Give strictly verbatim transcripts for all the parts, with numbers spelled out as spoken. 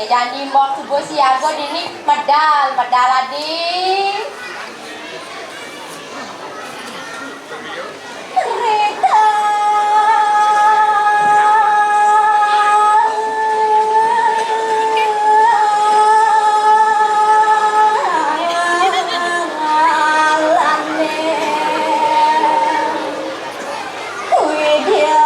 Jani mok subuh siaga dini medal, medal adi. Rita. Widya.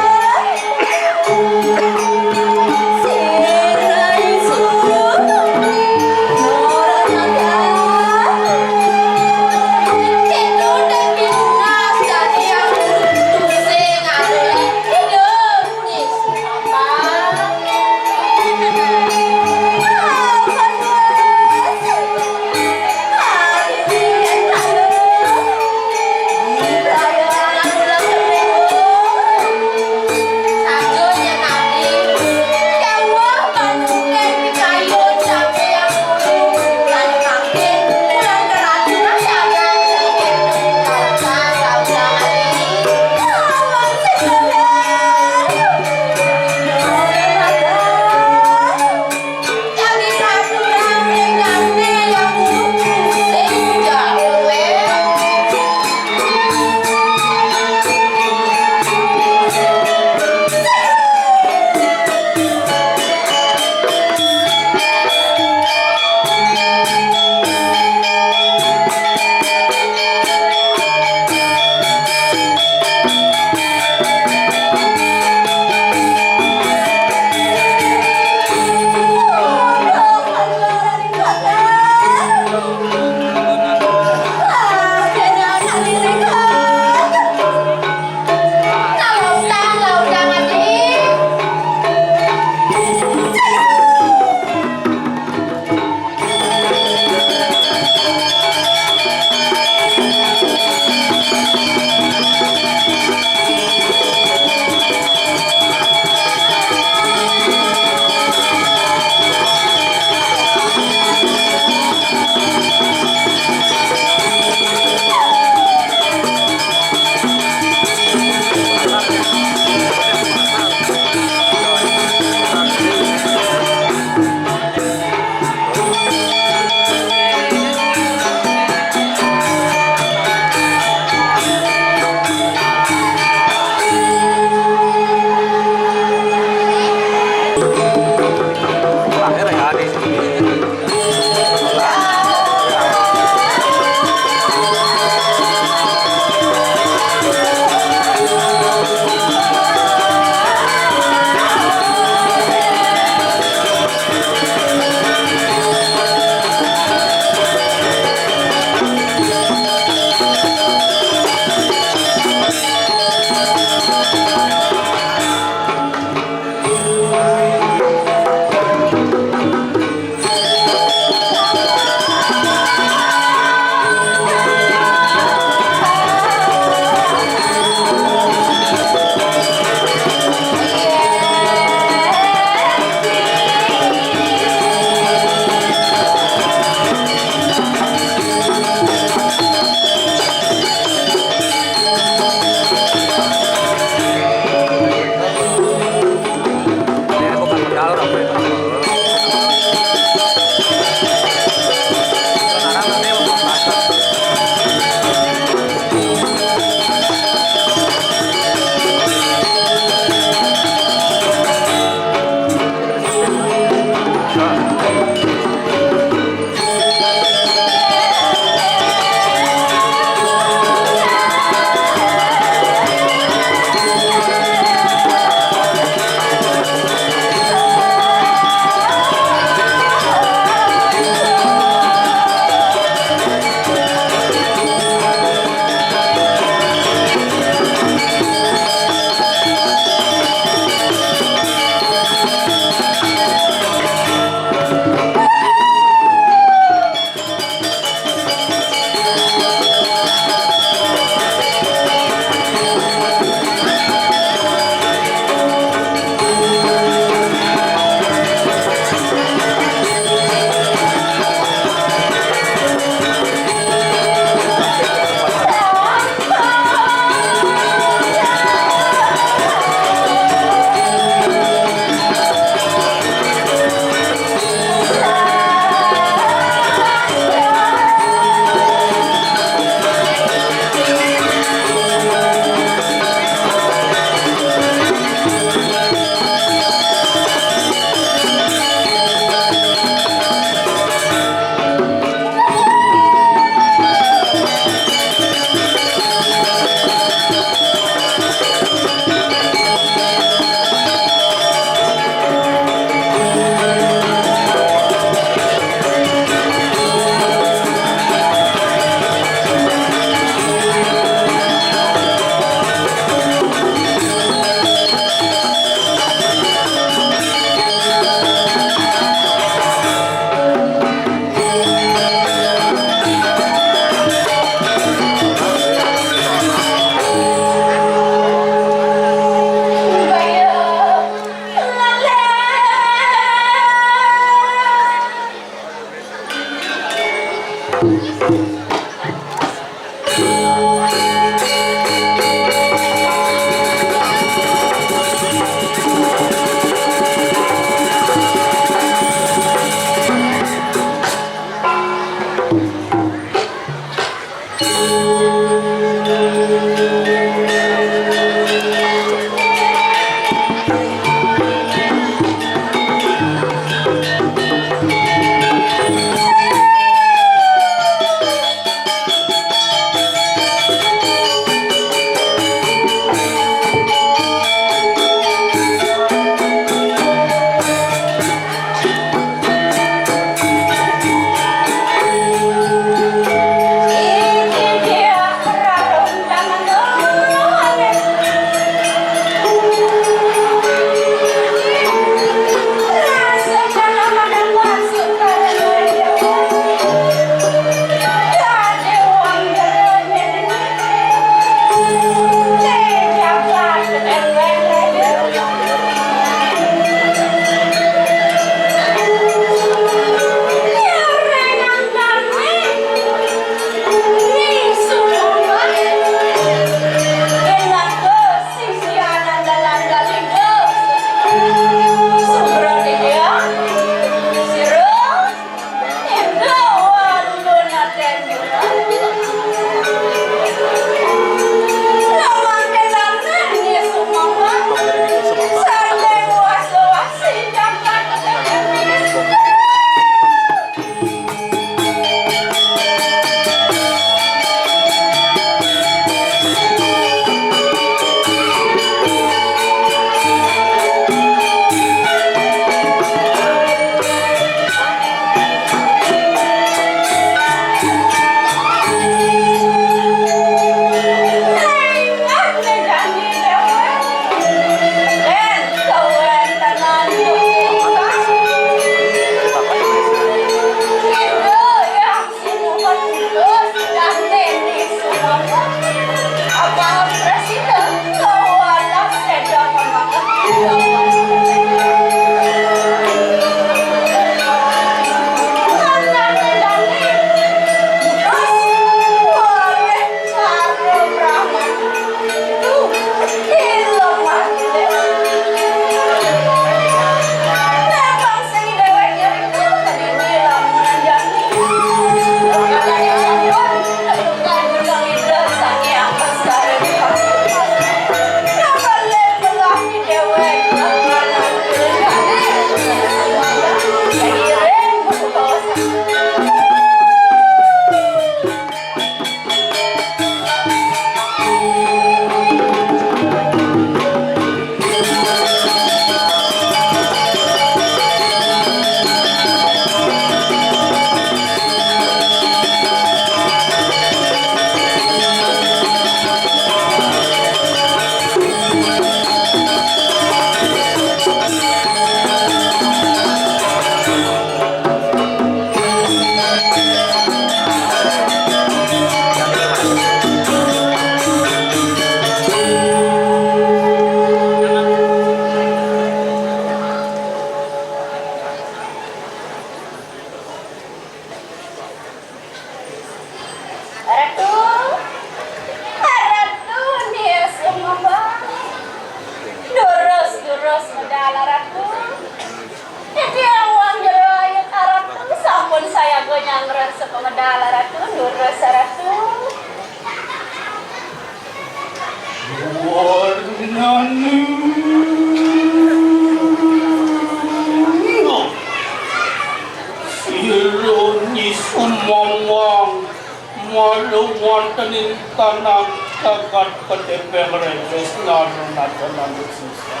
Lu wonten ing tanah jagat kedepeng reges nanu nata nanu sisa.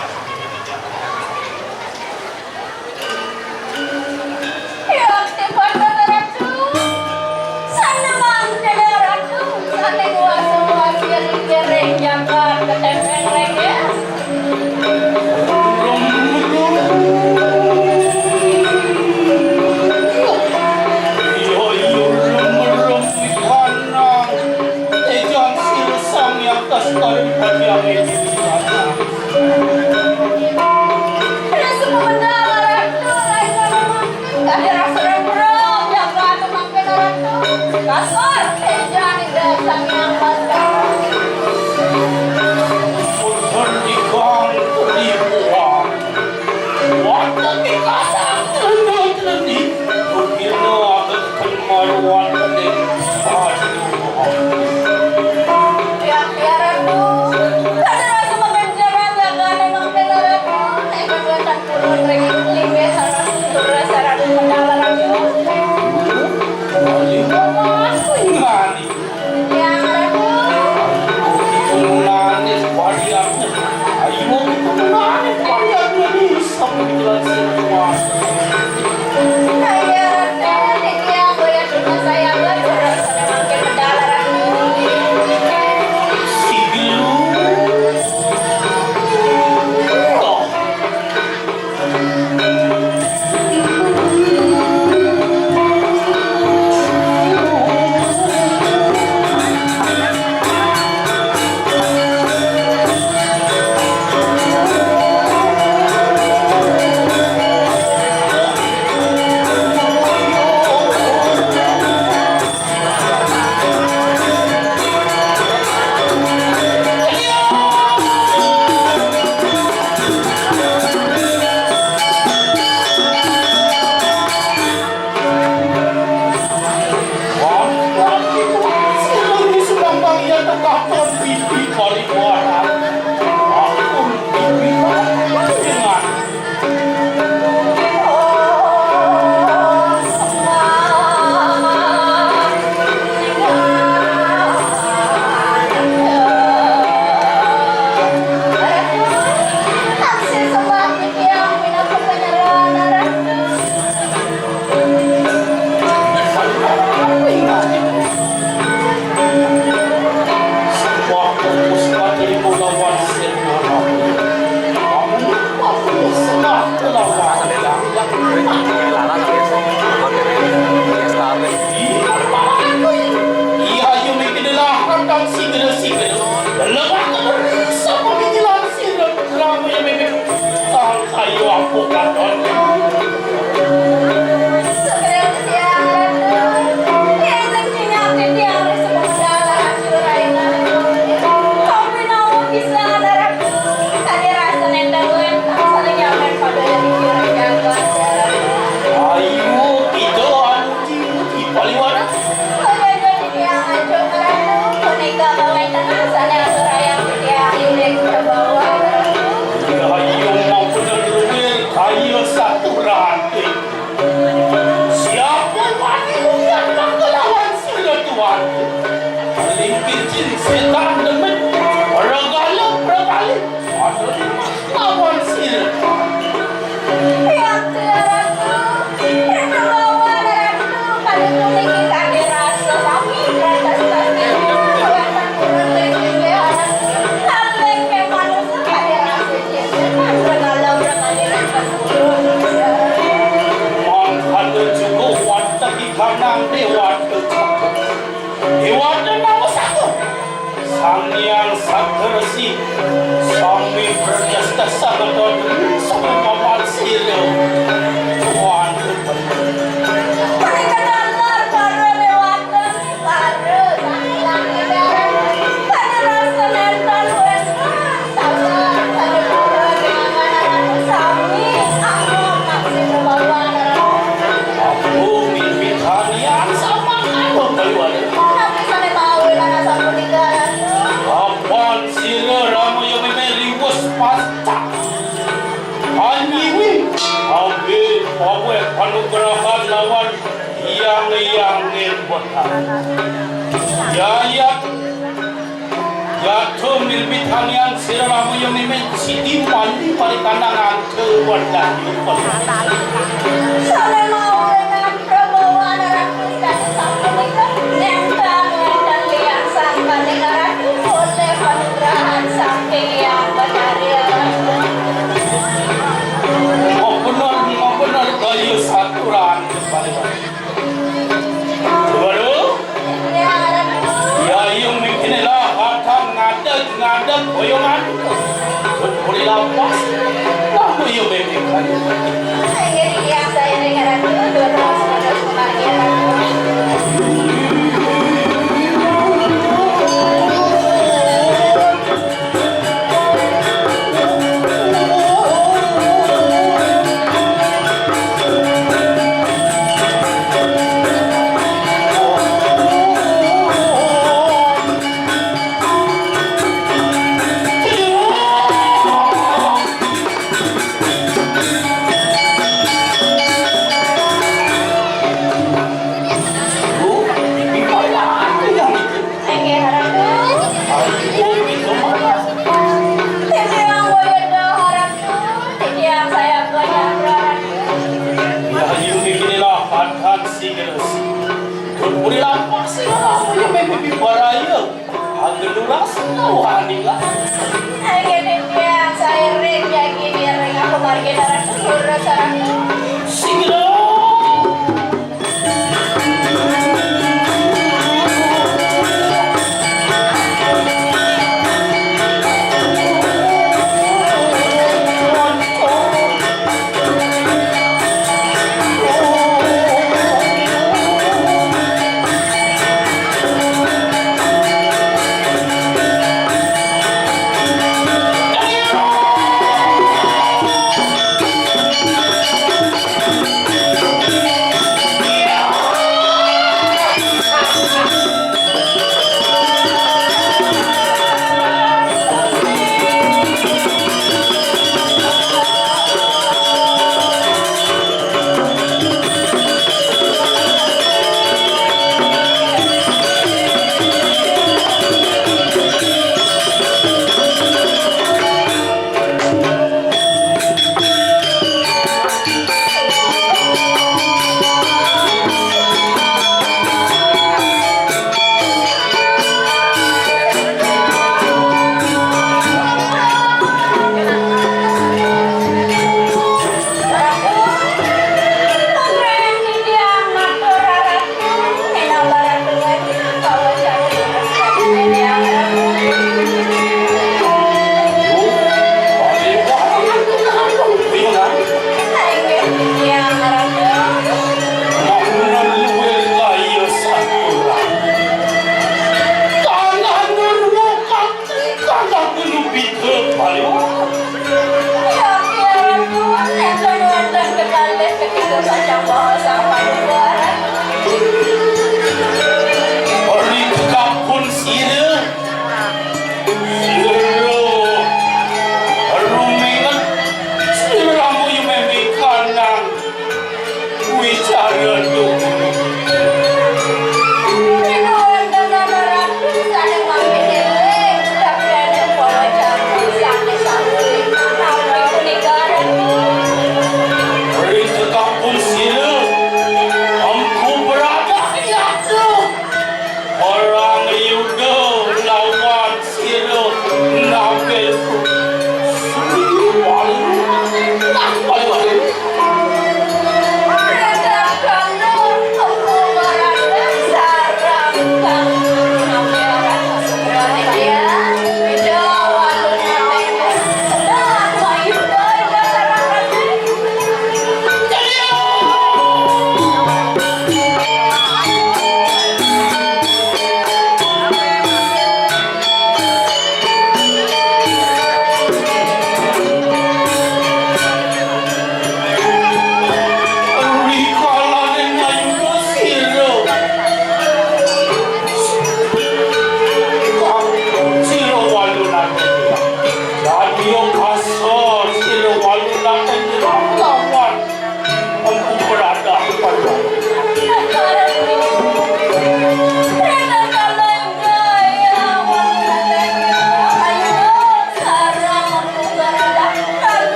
Ya, tiba Ratu. Sana mangkana Ratu. Sana kuasa kuasa ring jagat kedepeng reges. Iya, ayo mimpi lelahan dan sigel-sigel. Lelebah keberisa pemikiran sigel. Kamu yang mimpi. Tang ayo aku katon. Ayo, kita anu di, di Paliwara. Ayo, mau bener-bener kaya satu rantai. Siapa wani lihat mangga lawan sila tuan? Paling kecil setan demen. Pergala, pergala. Ada lawan sila. Mangkana juga wonten di kanang Dewata Catur. Dewata nama saka? Sang Hyang Sakaresi. Sami berjasta sangeton sama paman sila. Tuan. Menika taler para dewata. Apan sira rama ya meme liwes pacak. Anyiwi, abe, awe, panugrahan lawan Hyang Hyang Nirwana. Ratu, mirbit hanian sira lamun ya mimit sidi mandi mari kandang ante wadah. Samemawunan Prabawana Ratu, dados sapunika, nenten wenten liang sang Pandita Ratu, oleh panugrahan saking Hyang Betari. Mabener, mabener kaya saturan. Waduh. Ya, Ratu. Ya, iya mikine lah, kadang ngadeg, ngadeg, boyongan. Boleh lapas. Lah, iya, bebek. Inggih, titiang sairing Ratu, durus, durus, kumargi Ratu. Inggih, Ratu. Titiang boyo dah, Ratu. Titiang saya boyo, Ratu. Ya, ayo mikirlah, Pak Hansi, terus. Puri lapak sih, ya, mimpi baraya. Anggen luras, wani lah. Anggen titiang sairing, ya, gini, ring aku margi, Ratu. Lurus, Ratu. Sing,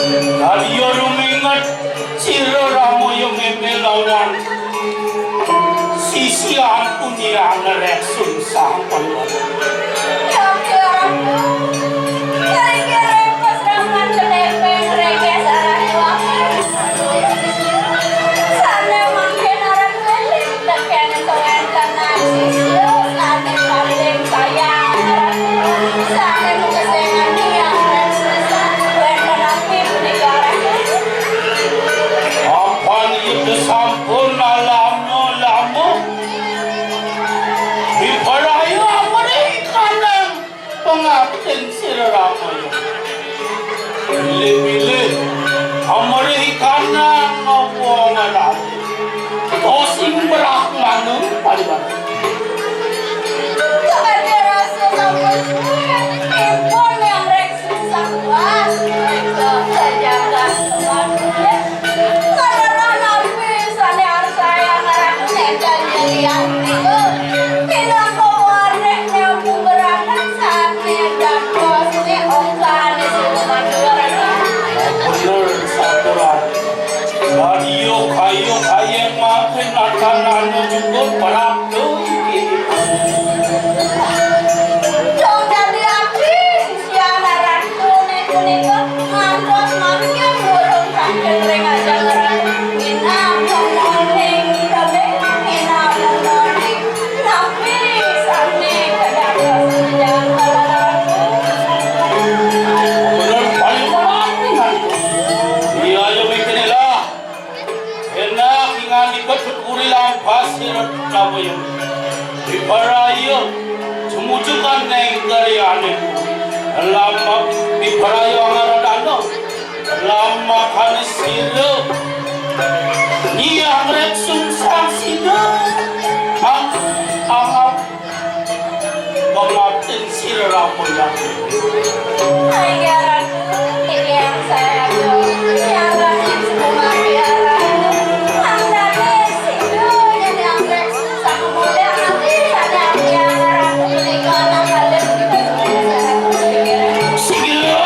Dadi ruminget sira Ramaya mémé lawan sisian punika ngreksa sang panggon. Ya, ya, Ratu. Kira-kira pas raman kedepeng rekes arah wakil. Sané mangkin arah keliling tekén kewéntenan sisya sané paling sayang. Sané mukesengan tiang dan susah wénten api punika. Apan ida sampun lama-lama diperaya mrih kanang pangaptin sira Ramaya. Pilih-pilih amrih kanang apa ngarani. Tosing brahmana paribar. Kepada rasa sampun suwe, ipun yang rek susah puas, rek jagat. Ngarana napi sané arsayang ngarana nénten nyelian nika? Minangka warek nyambung beranak sané dados né ongkané siluman ngarana. Bener, saturan. Kayuk-kayuk kayeng makin akan anu cukup berat tuh. Dong dadi abdi sisian aran Punika ngantos mangkin burung tangkil ring ajeng ratu. Inam momoning kebing, inam momoning napi sami kedados ajeng kalalaku. Bener paling mati kan. Iya, ayo mikirlah. Enak ingandika Cukuri lan Pasir Kabaya. Diparaya jumujukan neng karyané. Lama diparaya ngaradana. Lama kané sira. Nyiang rek sungsang sira. Ang, ang, Pangaptin sira Rama Yati. Inggih Ratu, titiang sareng Ratu, titiang sareng Ratu, mangdané sida nyediang rek sang mulih ati sané ati Ratu punika anak kalih. Singgih.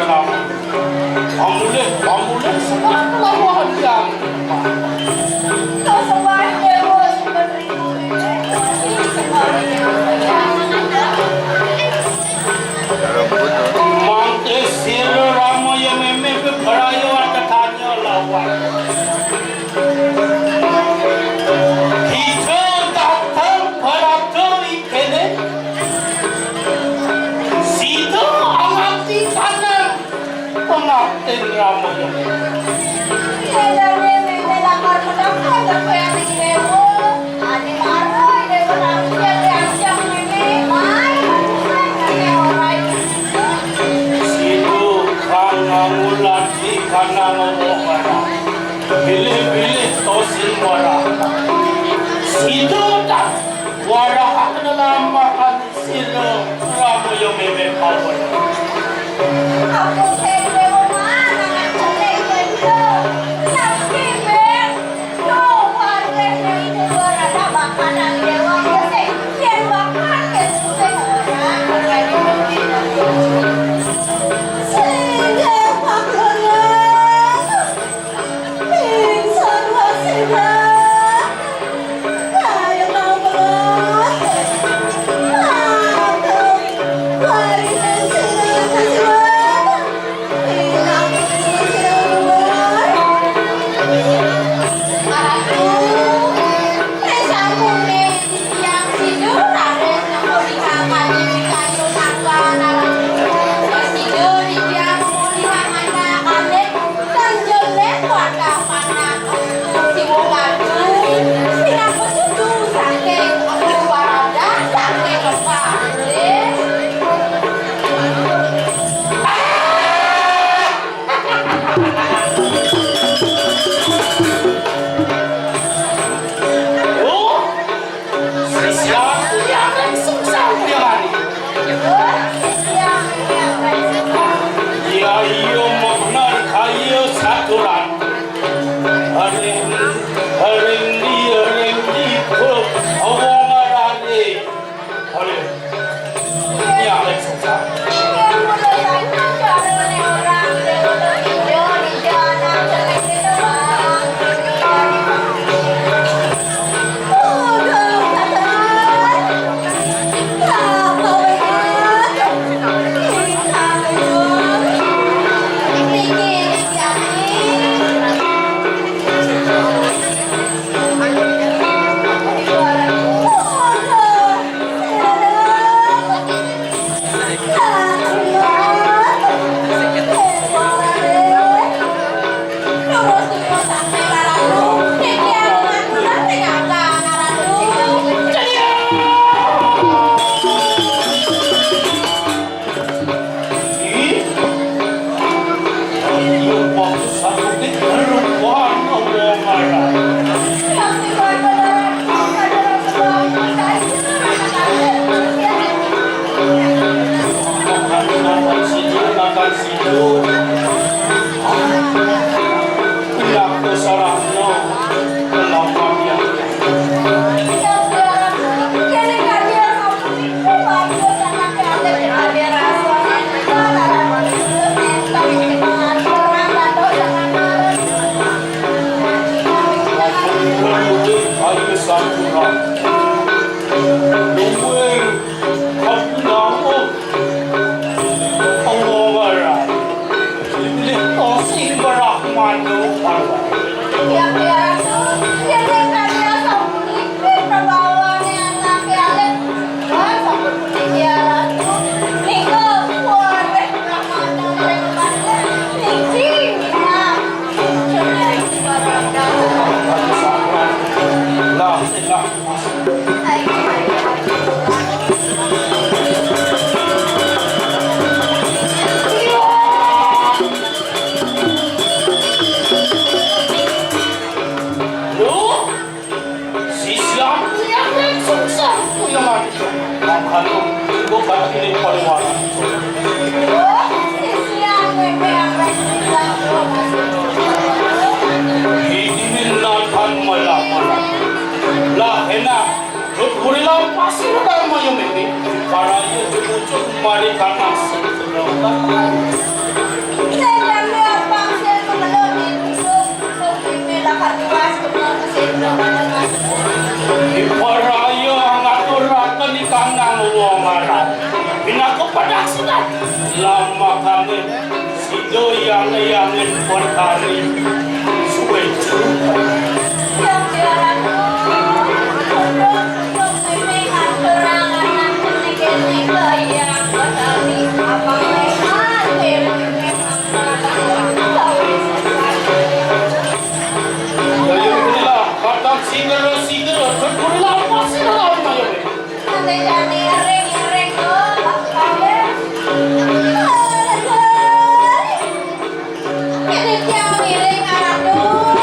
Pamulih, pamulih, sembah kelawan yang. Kau sembah Dewa Sumber Ribut. Mangke sira Rama ya meme bebrayo tetanya lawan. Kita datang pada ikene. Sida angati kanang pengabdin Ramayana. Yadane mene lakar menang pada payah dewa. Ane maroi dewa rakyat yang siap mene. Mai, mai, mai, orai. Sida kang ngulati kanang omongan. Bilih-bilih tosin warah. Sida tak warah akan lamahan sira Rama ya meme pawon. Aku sing dewa mana celing benda. Tapi ben, no warga yang kubar ada makanan dewa ya sing yen makan ya sing orang. Sing dewa. Titiang Sidul raris nepulihaken ing kayu sangga narang. Sidul titiang nepulihaken anak kalih, kanjeng Dewata Panak. Siwa kadu, pinaka sudu saking Empu Waradah saking Lepah. Oh, sisian yang sungsang pialani. Ya, iya, bener, kaya saturan. Haring, haring di, haring di, buk, awong arane. Haring. Ya, Alex, sungsang. Sisian yang sungsang punya mati. Makanya ibu kata ini paling warna. Ini natan malah-malah. Lah enak. Rut gurilau pasti udah mayung ini. Para iya cucu mari kanas. Diparaya ngaturaken ikang wong Arab. Pinaka padaksinan. Lamakane sida yang-yangen Betari suwe. Daya inilah batang singgara-singgara, kedua lampah singgara. Ante jani ring-ring, oh, Pak Kawen. Ini tiang miring, aduh.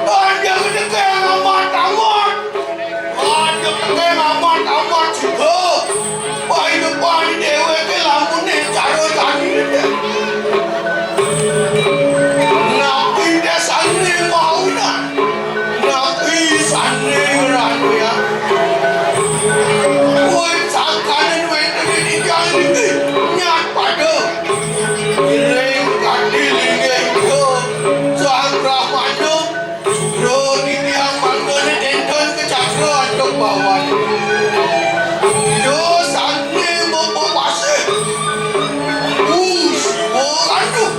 Aja gedhe amat-amat. Aja gedhe amat-amat juga. Paidupan dheweke lamune cara tani. Napi desane maunan? Napi sane ngranu ya? Kowe sangkanen wenten ing titiang niki nyat pada. Iring kadi linggih Ida Sang Brahmana, sugra titiang mangkane denten kecakra antuk bawan. Ida sane bapa pasih. Uh, Siwa, aduh.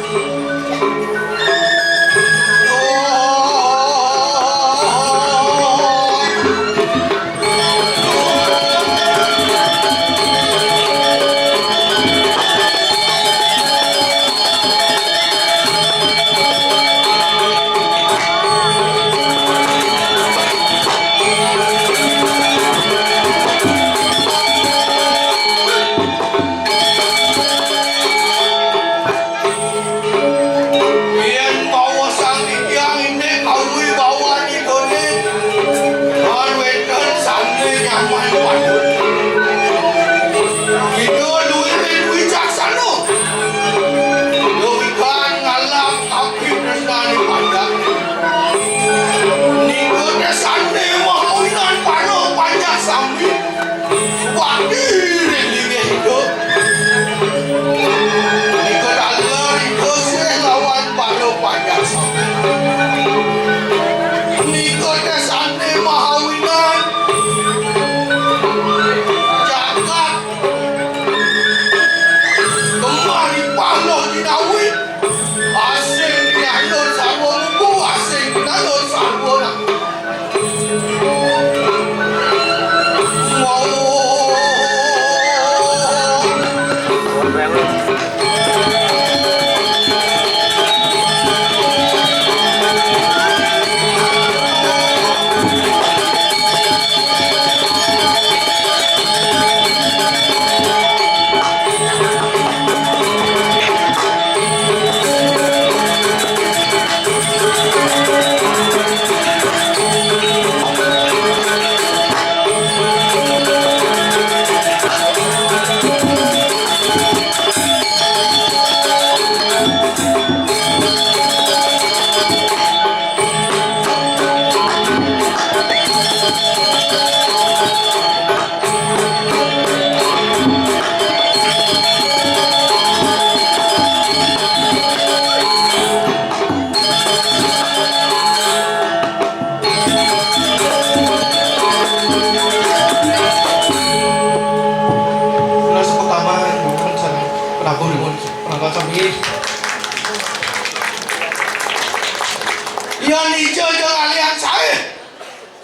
Yén ijo ja ngalihan saé.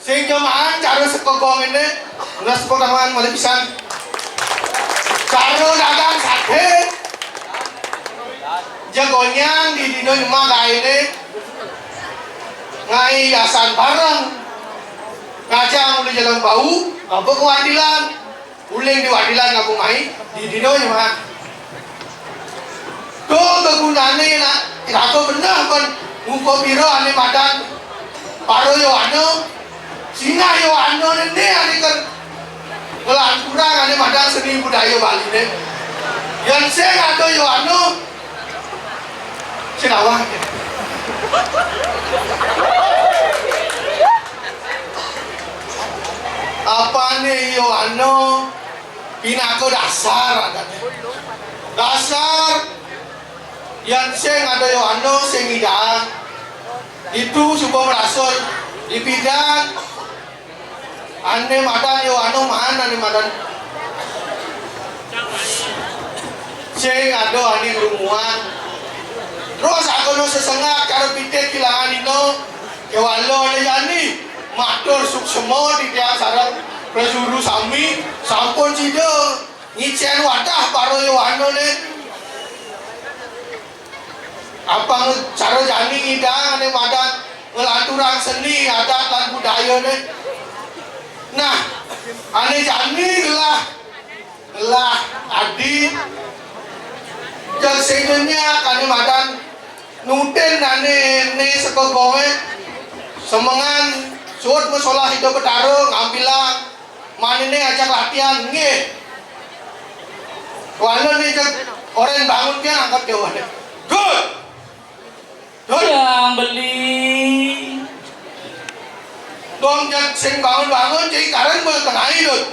Sing ja maan cara saka gong ngéné, ngrespon tangan malih pisan. Cara dagang saté. Ja gonyang di dina nyemak kainé. Ngai yasan bareng. Ngajang uli jalan bau, apa kewadilan. Uling di wadilan aku mai, di dina nyemak. To kegunané nak, iraga beneh kon ngukup pira ané madan para yowana, sinah yowana né ané ken ngelanturang ané madan seni budaya Baliné. Yén sing ada yowana, sing awak. Apané yowana? Pinaka dasar adaté. Dasar yén sing ada yowana sing ngidang. Ditu suba marasul dipidan. Ané madan yowana maan ané madan. Sing ada ané ngrumuan. Terus akono sesengak cara pitik kilangan dina. Kéwala ané jani matur suksema titiang sareng prajuru sami sampun sida ngicén wadah para yowana né. Apang cara jani ngidang ané madan ngelanturang seni adat lan budayané. Nah, ané jani gelah Lah, adi. Jag sing nyak ané madan nutin ané né saka gongé. Semengan suud masolah Ida Betara ngambilang maniné ajak latihan, nggih. Wala né jag orén bangun pian angkat jauh ané. Good. Dut. Yang beli. Dong jag sing bangun-bangun, jadi karen boleh tengai, Dut.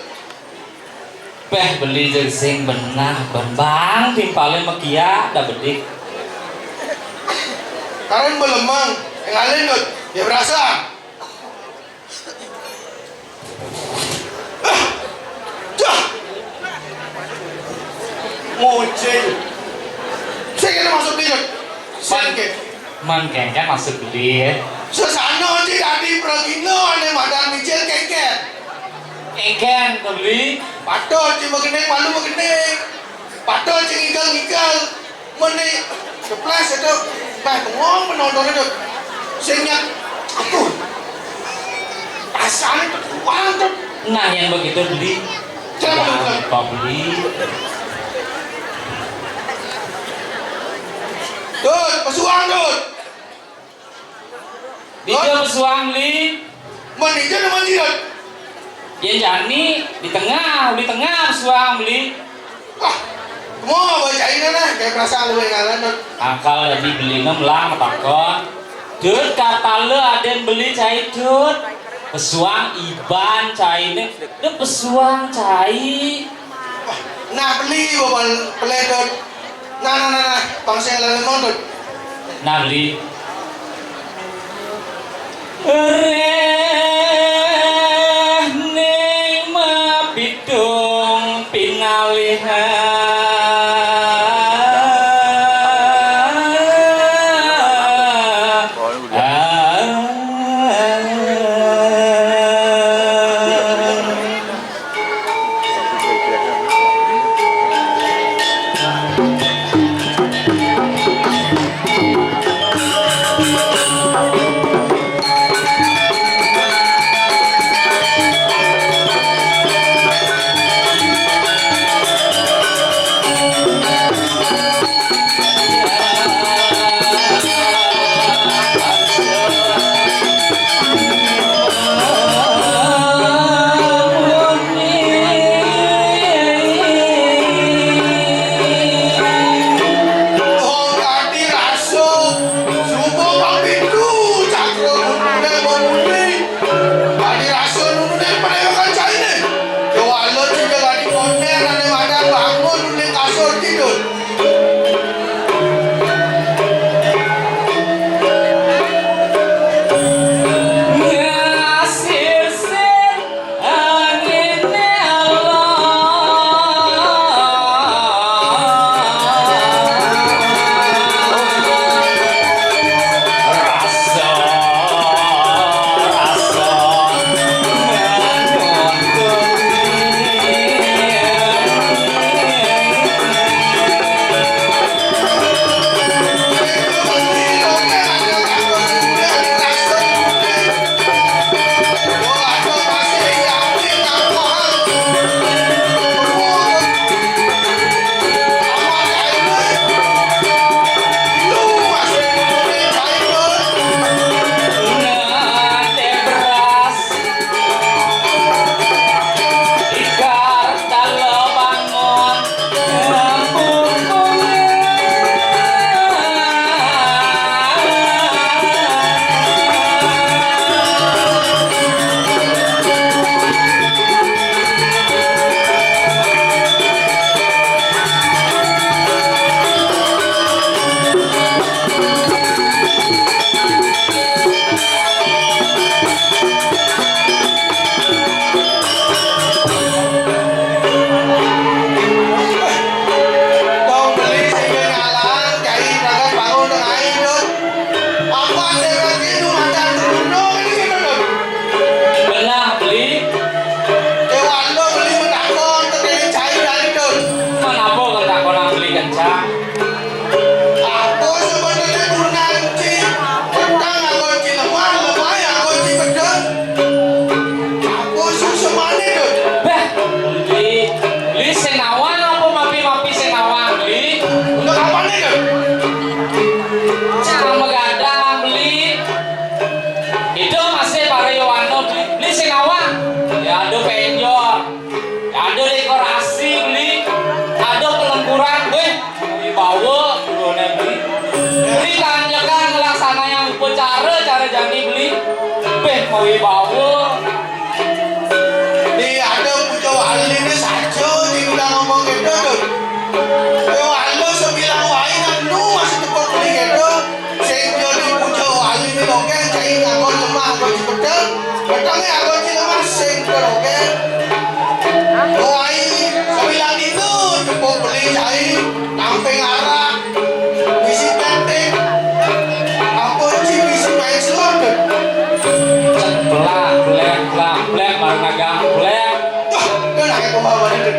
Peh beli jag sing benah, ben bang, timpalé mekia, dah bedik. Karen boleh mang, tengalin, Dut. Ya berasa. Dah. Ngocéh. Sing kéné maksud dia. Sing ké. Man kéngkén maksud beli, ya. Sesana aja dadi pragina ané madan micil kéngkén. Kéngkén, to beli. Patut sing magending, malu magending. Patut sing ngigal-ngigal. Meni ceplas itu, bah bengong penonton itu. Sing nyak, aduh. Rasanya terkuang tuh. Nah, yang begitu beli. Jangan, jangan. Kau beli. Dut, pesuang, Dut. Dija pesuang, Beli? Mun dija nu mandi, Dut? Yén jani di tengah, di tengah pesuang, Beli. Wah, kemo baé cainé nah, kayak perasaan lu yang ngalan, Dut. Akal dadi Beli nem lah matakon. Dut, katala adin Beli cai, Dut. Pesuang iban cainé. Dut, pesuang cai. Wah, nah Beli bawa pelé, Dut. Nah, nah, nah, nah, bangsa yang lain mau, Dut. Nah, Beli. Reh ning mapidung pinalihan. Bawa, buroné beli. Beli kanjekan nglaksanayang upacara cara jani beli. Béh mawibawa. Di ada puja wali ini saja dibilang ngomong gitu tuh. Yo anu sebilang wae anu masih tepuk beli gitu. Sing jadi puja wali ini dongeng cai nganggo lemah, nganggo cepedel. Wetenge aku cileman sing karaoke. Wai, sembilan dino cukup beli cai, tamping arak, bisi tetik, apa ci bisi main slot. Ceplak, blek, blak, blek, baru nagang, blek. Duh, itu nak aku bawa ini.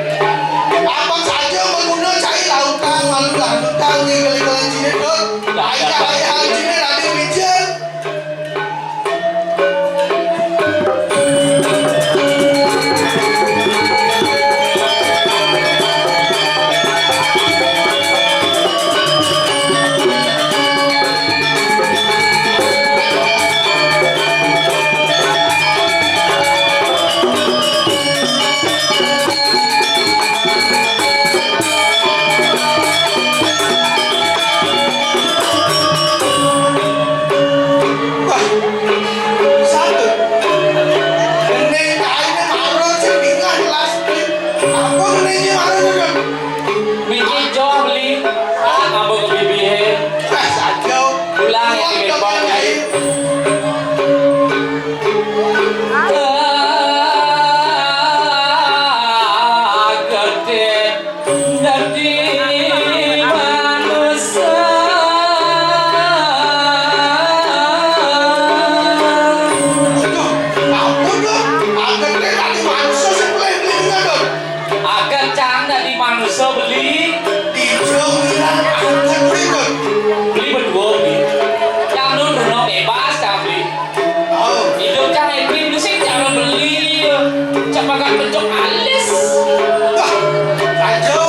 Apa saja berguna cai lautan, malu lautan, ngikeli-keli cini, Dut. Ayah, ayah, cini, nanti bijil. Wah, satu. Gending kaine marun sing bingah jelas. Apa gendinge marun, Dun? Niki joh beli. Ah, ngambek ke bibihe. Wah, saja. Pulang ya, Wah, Bibit Bong, ya. Ah, gede. Dadi manusa. Aduh, ampun, Dun. Akhirnya dadi manusa sing pelih-pelih juga, Dun. Akhir cang dadi manusa beli. Ijo ngira akhirnya, Dun. Beli berdua, beli. Yang nun runo bebas, cang beli. Oh. Idup cang happy, mesti cara beli. Cepakan pencok alis. Wah, aja.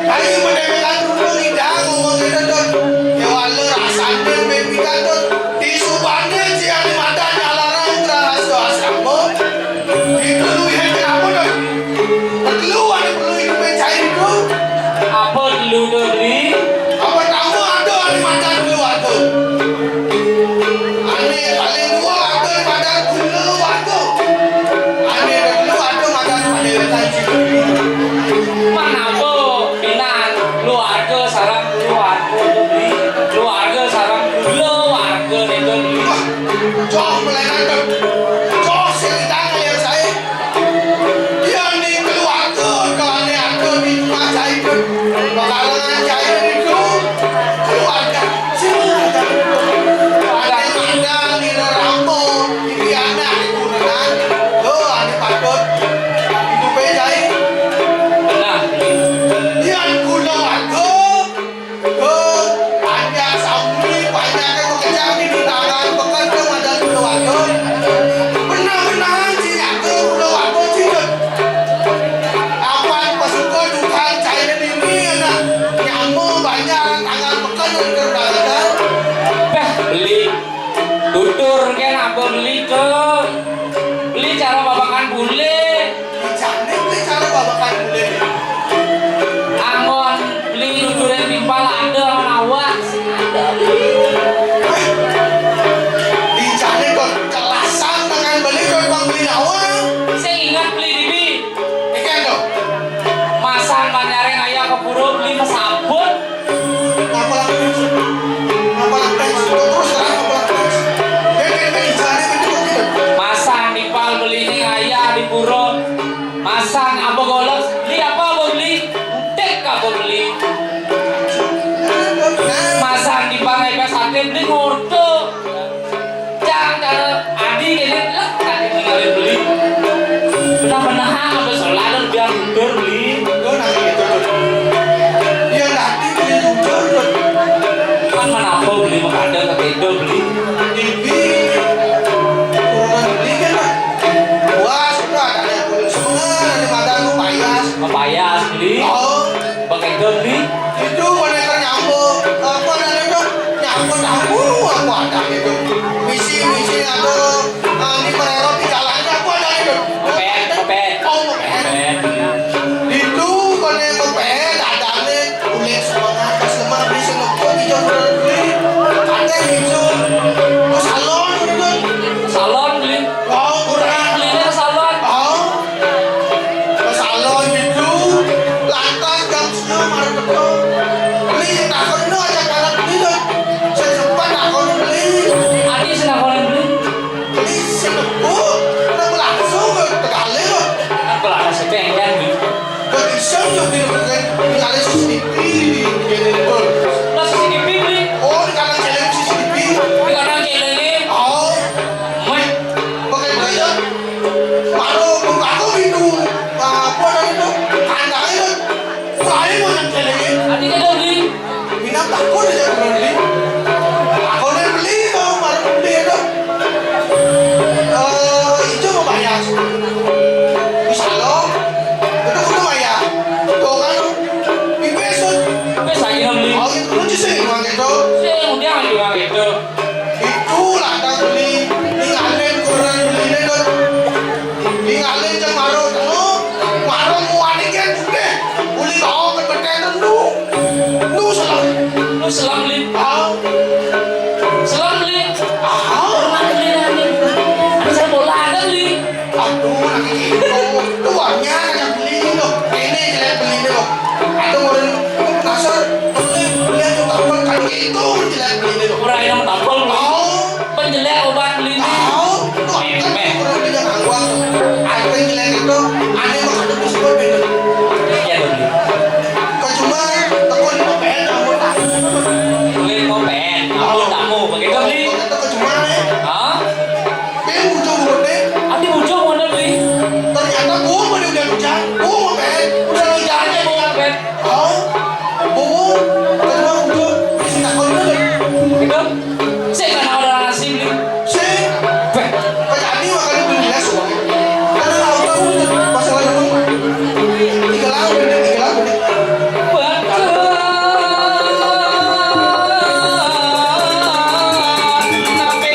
Ayo, menemekan dulu, Ida, ngomong gitu, Dun. Ya, walau rasanya main kita, Dun. Di Subangnya, Cian, di mata, nyalaran, terang, asdo, asrama. Di dulu, ya, kenapa, Dun? Perlu, ada perlu, itu main cair, Dun. Apa dulu, Dun, beli? Apa tamu ada, ada mata dulu, ada. Ane paling tua ada pada gula warga. Ane dulu ada pada pada kaji. Manapa pinan keluarga sareng keluarga to beli? Keluarga sareng gula warga nito beli. Wah, joh melenan to. Joh sing tang yang saya. Yen ning keluarga, kane atur di rumah jahit, pekarangan jahit itu keluarga. Sing ada. Ada mandang di rambo, di anak itu dengan. Lo, ada patut. Itu pe jahit. Nah, yen keluarga, Duh, panjang sambuni, panjangnya mekejang di tangan, pekerja madan Kulawarga. Benang-benang si nyaga Kulawarga, si Dut. Apan pasuka dukan cair dini, anak. Nyama banyak, tangan pekerja di kerja. Bah, beli. Tutur kén apa beli, Dut? Beli cara babakan bule. Jane beli cara babakan bule. Anggon beli nuturin timpal ada lawan awak. Sing ada beli. Di jane kok kelasan tangan beli kok bang beli lawan. Sing ingat beli dibi. Ikan tuh. Masan banyareng ayah ke pura beli mesabut. Ngapa lantas? Ngapa lantas? Terus terang ngapa lantas? Dia kan kan ijane itu kok gitu. Masa nipal beli ning ayah di pura. Masa apa golek? Beli apa, apa beli? Entik apa beli? Masa nipal ngepes sate beli ngorto. Jangan cara adi ini lekat ini kali beli. Benar-benar apa salah dan biar mundur beli. Lo nanti gitu tuh. Iya nanti beli mundur tuh. Kan menapa beli mengada ke tenda beli. Ibi. Kurungan beli kan lah. Wah, sudah ada yang kulit semua, nanti mata aku payas. Payas beli. Oh. Bang Edo beli. Itu boneka nyamuk. Apa namanya itu? Nyamuk tamu apa ada itu? Misi misi ada ah, di perero di jalan apa ada itu? Pet, pet. Oh, pet. Pet. Itu boneka pet ada nih. Kulit semua. Kok iso yo, Bli, ning C C T V di kene, Bli. Lah, C C T V, Bli. Oh, ning kanan céléngé C C T V. Ning kanan céléngé. Oh. Wéh. Pakai itu ya. Baru buka aku pintu. Apa namanya itu? Kandangnya itu. Saya mau yang céléngé. Ati kene, Bli. Minat aku aja, Bli. Aku udah beli, Bang, baru beli itu. Eh, itu mau bayar. Bisa lo. Itu kudu bayar. Tuh kan, pipis tuh. Wis, ayo, Bli. Oh, itu lucu sih, Bang, itu. Sing, udah, ayo, Bang, itu. Itulah, Bang, beli. Tinggalin kurang beli deh, tuh. Tinggalin jeng maro telu, maro muani kan budhe. Uli bawa kebeten lu. Lu salah. Lu salah, Bli. Ah. Salah, Bli. Ah. Hormat, Bli, nanti. Ada saya bola, ada, Bli. Aduh, lagi gitu. Tuannya ngajak beli ini loh. Ini jelek beli ini loh. Ada orang penasaran. Beli, beli aja tampil kan gitu, jelek beli ini loh. Ora enak tampil, Bli. Oh. Penjelek obat, Bli. Tahu, kok Memeh. Orang dia ngangguang. Aku yang jelek itu, aneh banget itu sebut bener. Iya, Bli. Kok cuma tekun mau pengen, aku tak. Bli mau pengen, aku tamu, begitu, Bli. Kok kata kok cuma aneh. Hah? Dia muncul mulutnya. Ati muncul mulutnya, Bli. Ternyata gua pada udah hujan, gua mau pengen. Udah hujan aja mau pengen. Oh, oh, kedua udah, sing takon dulu. Gitu? Sing kan ada nasi, Bli. Sing. Beh. Kayak ani makanya beli nasi. Karena tahu tahu masalah itu. Tiga lawan, tiga lawan. Betul. Tapi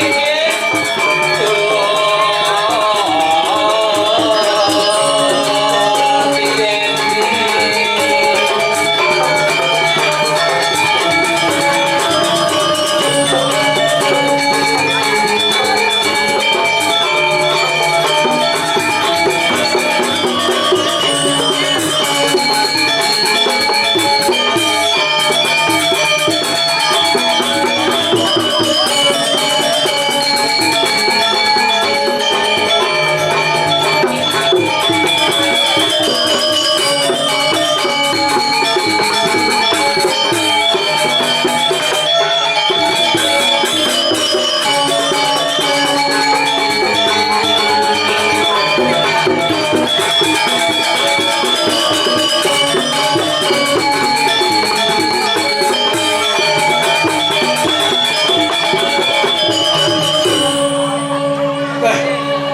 Weh,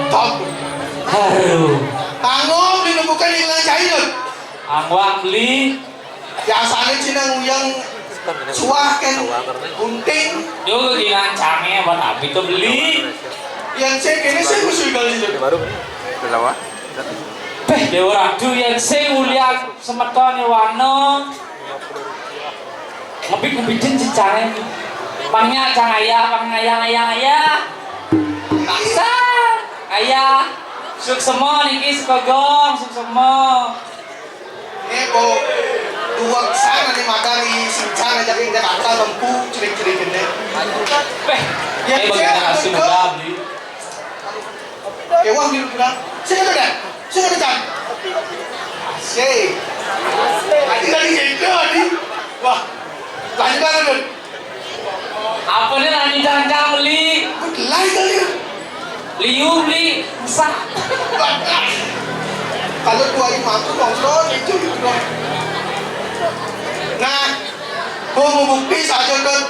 top. Haru. Tanggung dinemukan di Ngancain, lho. Angwang beli. Biasane Cina nguyang suah kan bunting. Yo kegilaan cange apa tapi to beli. Yang saya kene saya musuh kali itu. Baru. Udah lama. Beh, Dewa Ratu yang sing ulian semetone warna. Ngebit-ngebitin cicane. Pangnya cang ayah, pang ayah, ayah, ayah. Paksa. Ayah. Suksema niki sekogong, suksema. Ini, Bu, dua kesana nih, madani sincang aja ke Jakarta, lempu, cerik-cerik ini. Beh, ya, eh, bagaimana saya kasih muda beli? Ewa, gitu, bilang, "Sini, Dek. Sini, Dek." Asik. Tadi, tadi, gitu, tadi. Wah, lanjut, lanjut. Apa nih, lanjut, lanjut, beli? Lain kali ya. Liu, beli. Usah. Kalau dua ini mampu, kontrol, itu, gitu, dong. Nah, gua mau bukti saja, Dek.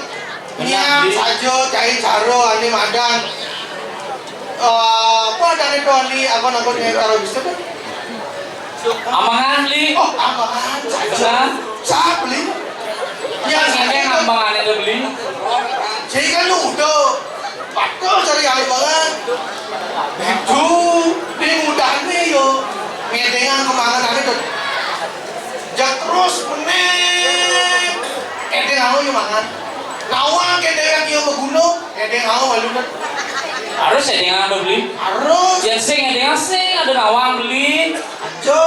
Nyam saja, cai caro, ani madan. Eh, apa ada itu, ani, apa namanya, karo bisa, Dek? Amangan, beli. Oh, amangan. Saja. Sah, beli. Ya, saya kan amangan itu, beli. Saya kan udah. Waduh, cari air banget. Itu, di mudahnya yo. Ngedengan kemangan itu. Jak terus, meneh. Edeng aku yo mangan. Nawang ke dewek yo meguno. Edeng aku malu, Dek. Harus ya dengan anu beli. Harus. Ya sing ya dengan sing ada nawang beli. Aja.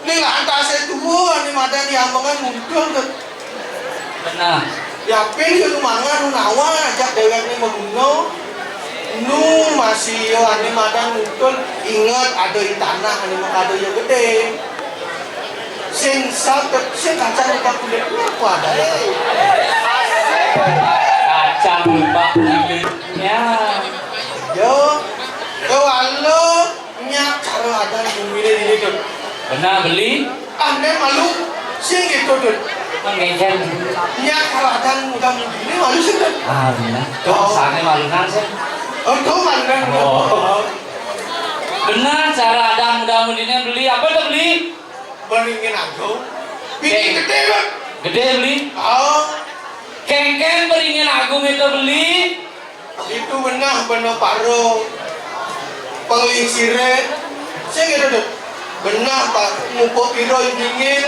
Ini lah antase tuwa, ini madan yang mangan muncul, Dek. Benar. Ya pil yo mangan nawang aja dewek ini meguno. Nu masih yo ane madan nuntun, inget ada ing tanah ane makada yo gedé. Sing sat, sing kacang ikan kulit apa ada? Kacang lupa kulitnya. Yo, yo alo. Nyak cara adan guminé dini, Dut. Beneh, Beli. Ah, né malu. Sing gitu, Dut. Mengengken. Nyak cara adan muda-mudiné malu sing, Dut. Ah, beneh. Dong, sané malu nang sing. Oh, dong malu nang. Oh. Beneh, cara adan muda-mudiné Beli. Apa to, Beli? Beringin agung. Bini gedé, Dut. Gedé, Beli. Oh. Kéngkén beringin agung itu, Beli. Itu beneh, beneh para panglingsiré. Sing gitu, Dut. Beneh, Pak, mupuk pira dingin.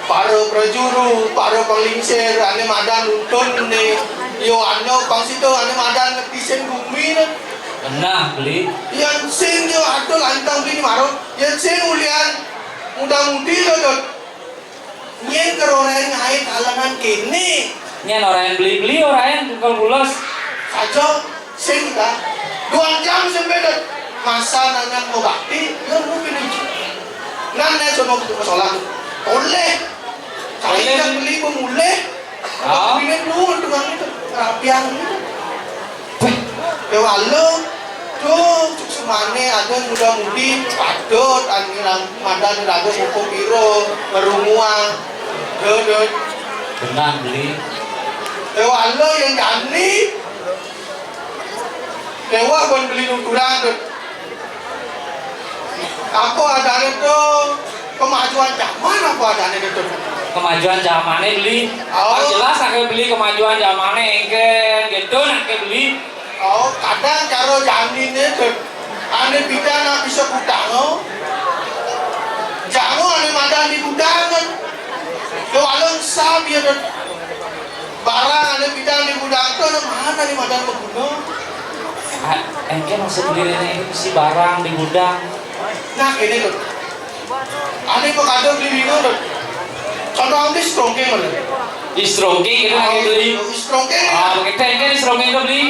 Para prajuru, para panglingsir, ane madan nuntun né. Yo, ane pang sida, ane madan ngetisin gumi, né. Beneh, Beli. Yén sing yo ada lantang bini maro. Yén sing ulian muda-mudi lo, Dut. Nyén karo oraén ngaé kalangan kéné. Nyén oraén Beli-Beli, oraén tungkol pules. Saja, sing ta. Duang jam sampai dot masa nanya mau bakti, lu lu pilih. Nan né sono kudu ke sholat. Oleh. Saya Oleh. Yang beli pemulih. Oh. Pilih lu dengan itu, rapian itu. Déwa lo, duh, suksmané ada muda-mudi, padut, ane madan raga muka pira, ngerunguang. Duh, duh. Benang beli. Déwa lo yang jani. Déwa pun beli nuturan, duh. Apa adané to kemajuan zaman apa adané to? Kemajuan zamané beli. Oh. Kan jelas aké beli kemajuan zamané engkén gitu aké beli. Oh, kadang cara janiné to. Ané pidan nak bisa kudang, oh. Jamu ané madan di kudang kan. Yo alon sab ya to. Barang ané pidan di gudang to, mana di madan beguna? Ah, engkén maksud diriné ini si barang di gudang. Nah, ini tuh. Ané pekada beli bingung tuh. Contoh ambil strongking mana? Di strongking itu lagi beli. Oh, strongking. Ah, pakai tengke di strongking itu beli.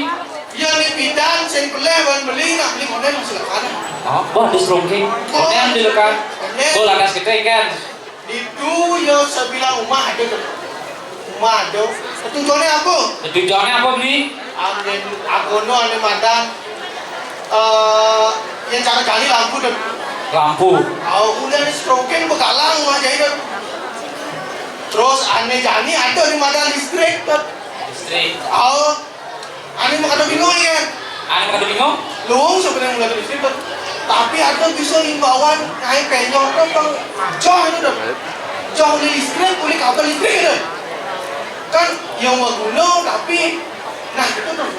Iya, di pidan sing peleh wan beli, nak beli model masih lekan. Oh, wah, di strongking. Oh. Model di lekan. Model. Oh, lakas kita kan. Ditu ya sebilang umah ada tuh. Umah ada. Petunjuknya apa? Petunjuknya apa, Beli? Angin agono ane madan. Eh, yang cara cari lampu tuh. Lampu. Oh, udah nih stroking begalang umah jadi tuh. Terus ane jani ada di madan listrik tuh. Listrik. Oh, Ane mah kada bingung ya. Ane mah kada bingung? Luung sebenarnya mulai dari situ. Tapi ada bisa imbauan naik penyok tuh pang joh itu dah. Joh uli listrik, uli kabel listrik itu. Kan yang mau guna tapi nah itu tuh.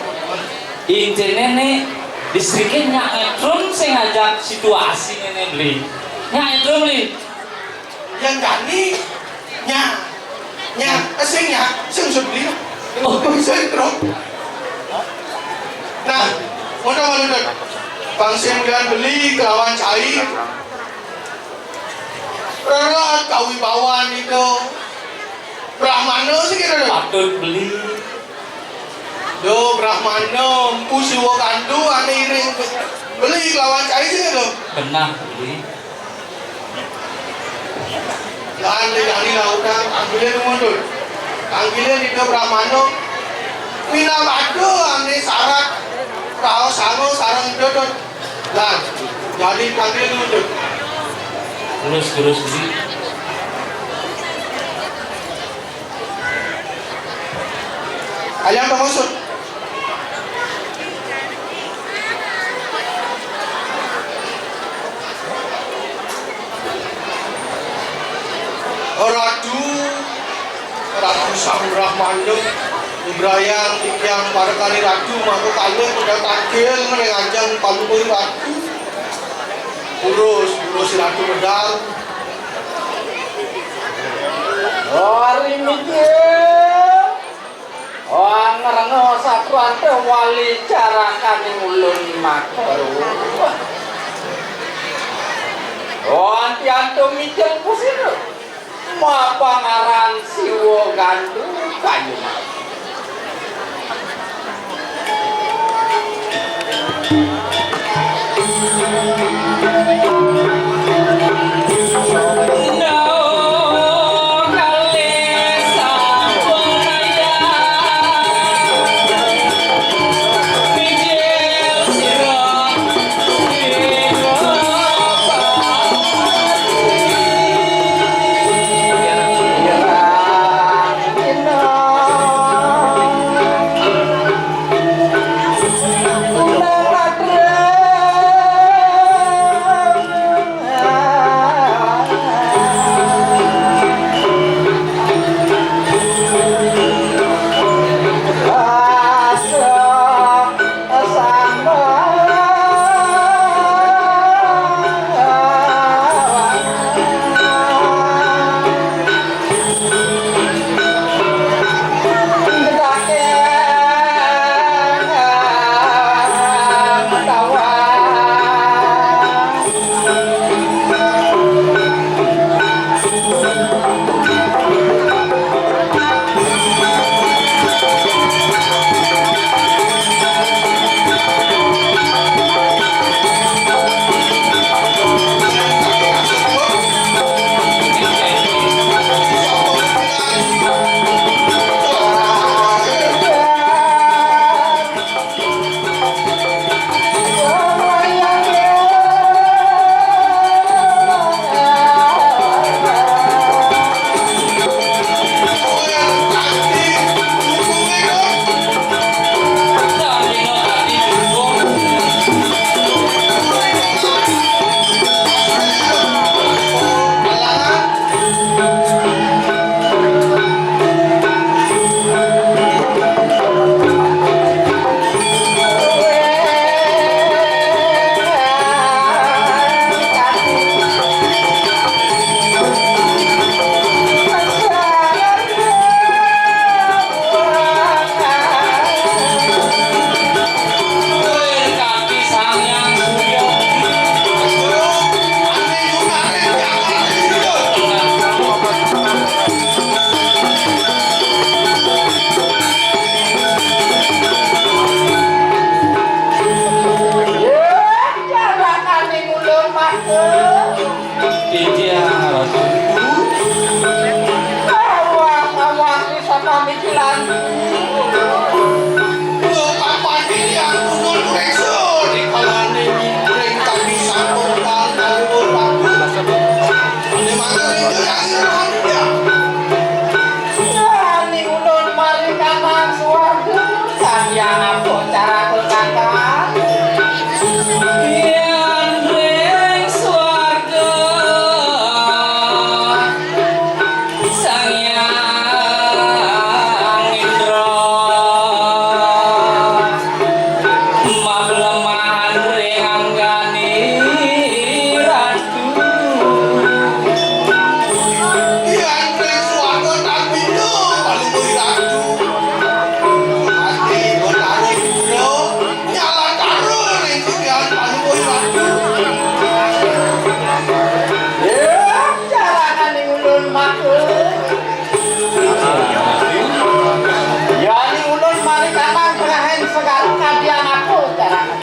Intinya nih listriknya nyak etrum sing ngajak situasi ini beli. Nyak etrum beli. Yang kani nya, nya, eh, sing nya, sing sebeli. Oh, sing truk. Nah, ngono malu dot. Bang sing dan beli kelawan cai. Relat kawibawan itu. Brahmana sih kira. Patut beli. Do Brahmana, empu Siwa Gandu, ane iring beli kelawan cai sih do. Benah beli. Lan di kali lautan, tanggile mundur. Tanggile di do Brahmana. Minabadu ane sarat. Raos sango sarang dodot. Lan, jadi tanggile mundur. Terus, terus beli. Ayam pengusut. Ratu, Ratu Samurah Mandem, Ibrahim, Tikyang, para kali Ratu, maka kalian udah tangkil, ngajang palu Ratu. Urus, urus Ratu Medal. Hari mikir. Oh, ngrengos aku antuk wali carakaning ulun makaruh. Oh, anti antuk mikir kusir. Mapangaran Siwa Gandu kayu. Titiang Ratu. Awas, awas, nih sama mikilan. Lho, kapan titiang pundhut mriksa rikalane ring kami sampun kang kalipun Ratu. Ini mangke rindu yang irahang ya. Jani ulun maring kanang suwarga, kadian apa caraku, Kakang? Yan ring swarga, Sang Hyang Indra maglemahan ring anggane Ratu. Yan ring swarga, Ratu, paling kuwi Ratu. Ati Betara Indra. Nyala karo ring titiang panuwun Ratu. Ya, carakaning ulun matur. Yani ulun mari kanang tengahing segara kadian aku, carakan.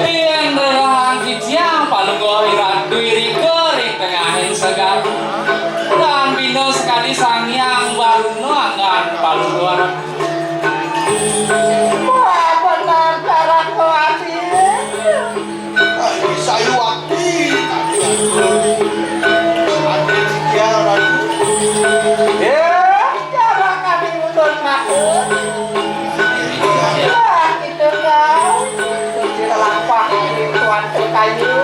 Yen rerahang titiang palungguh Ratu irika ring tengahing segara. Tan bina sekadi Sang Hyang Baruna anggan palungguh Ratu. Wah, bener cara kuatir. Ayo, sayu wakti. Ayo, tiga, Ratu. Ya, cara kami ulun matur. Wah, itu kau. Kunci lampah, tuan kayu.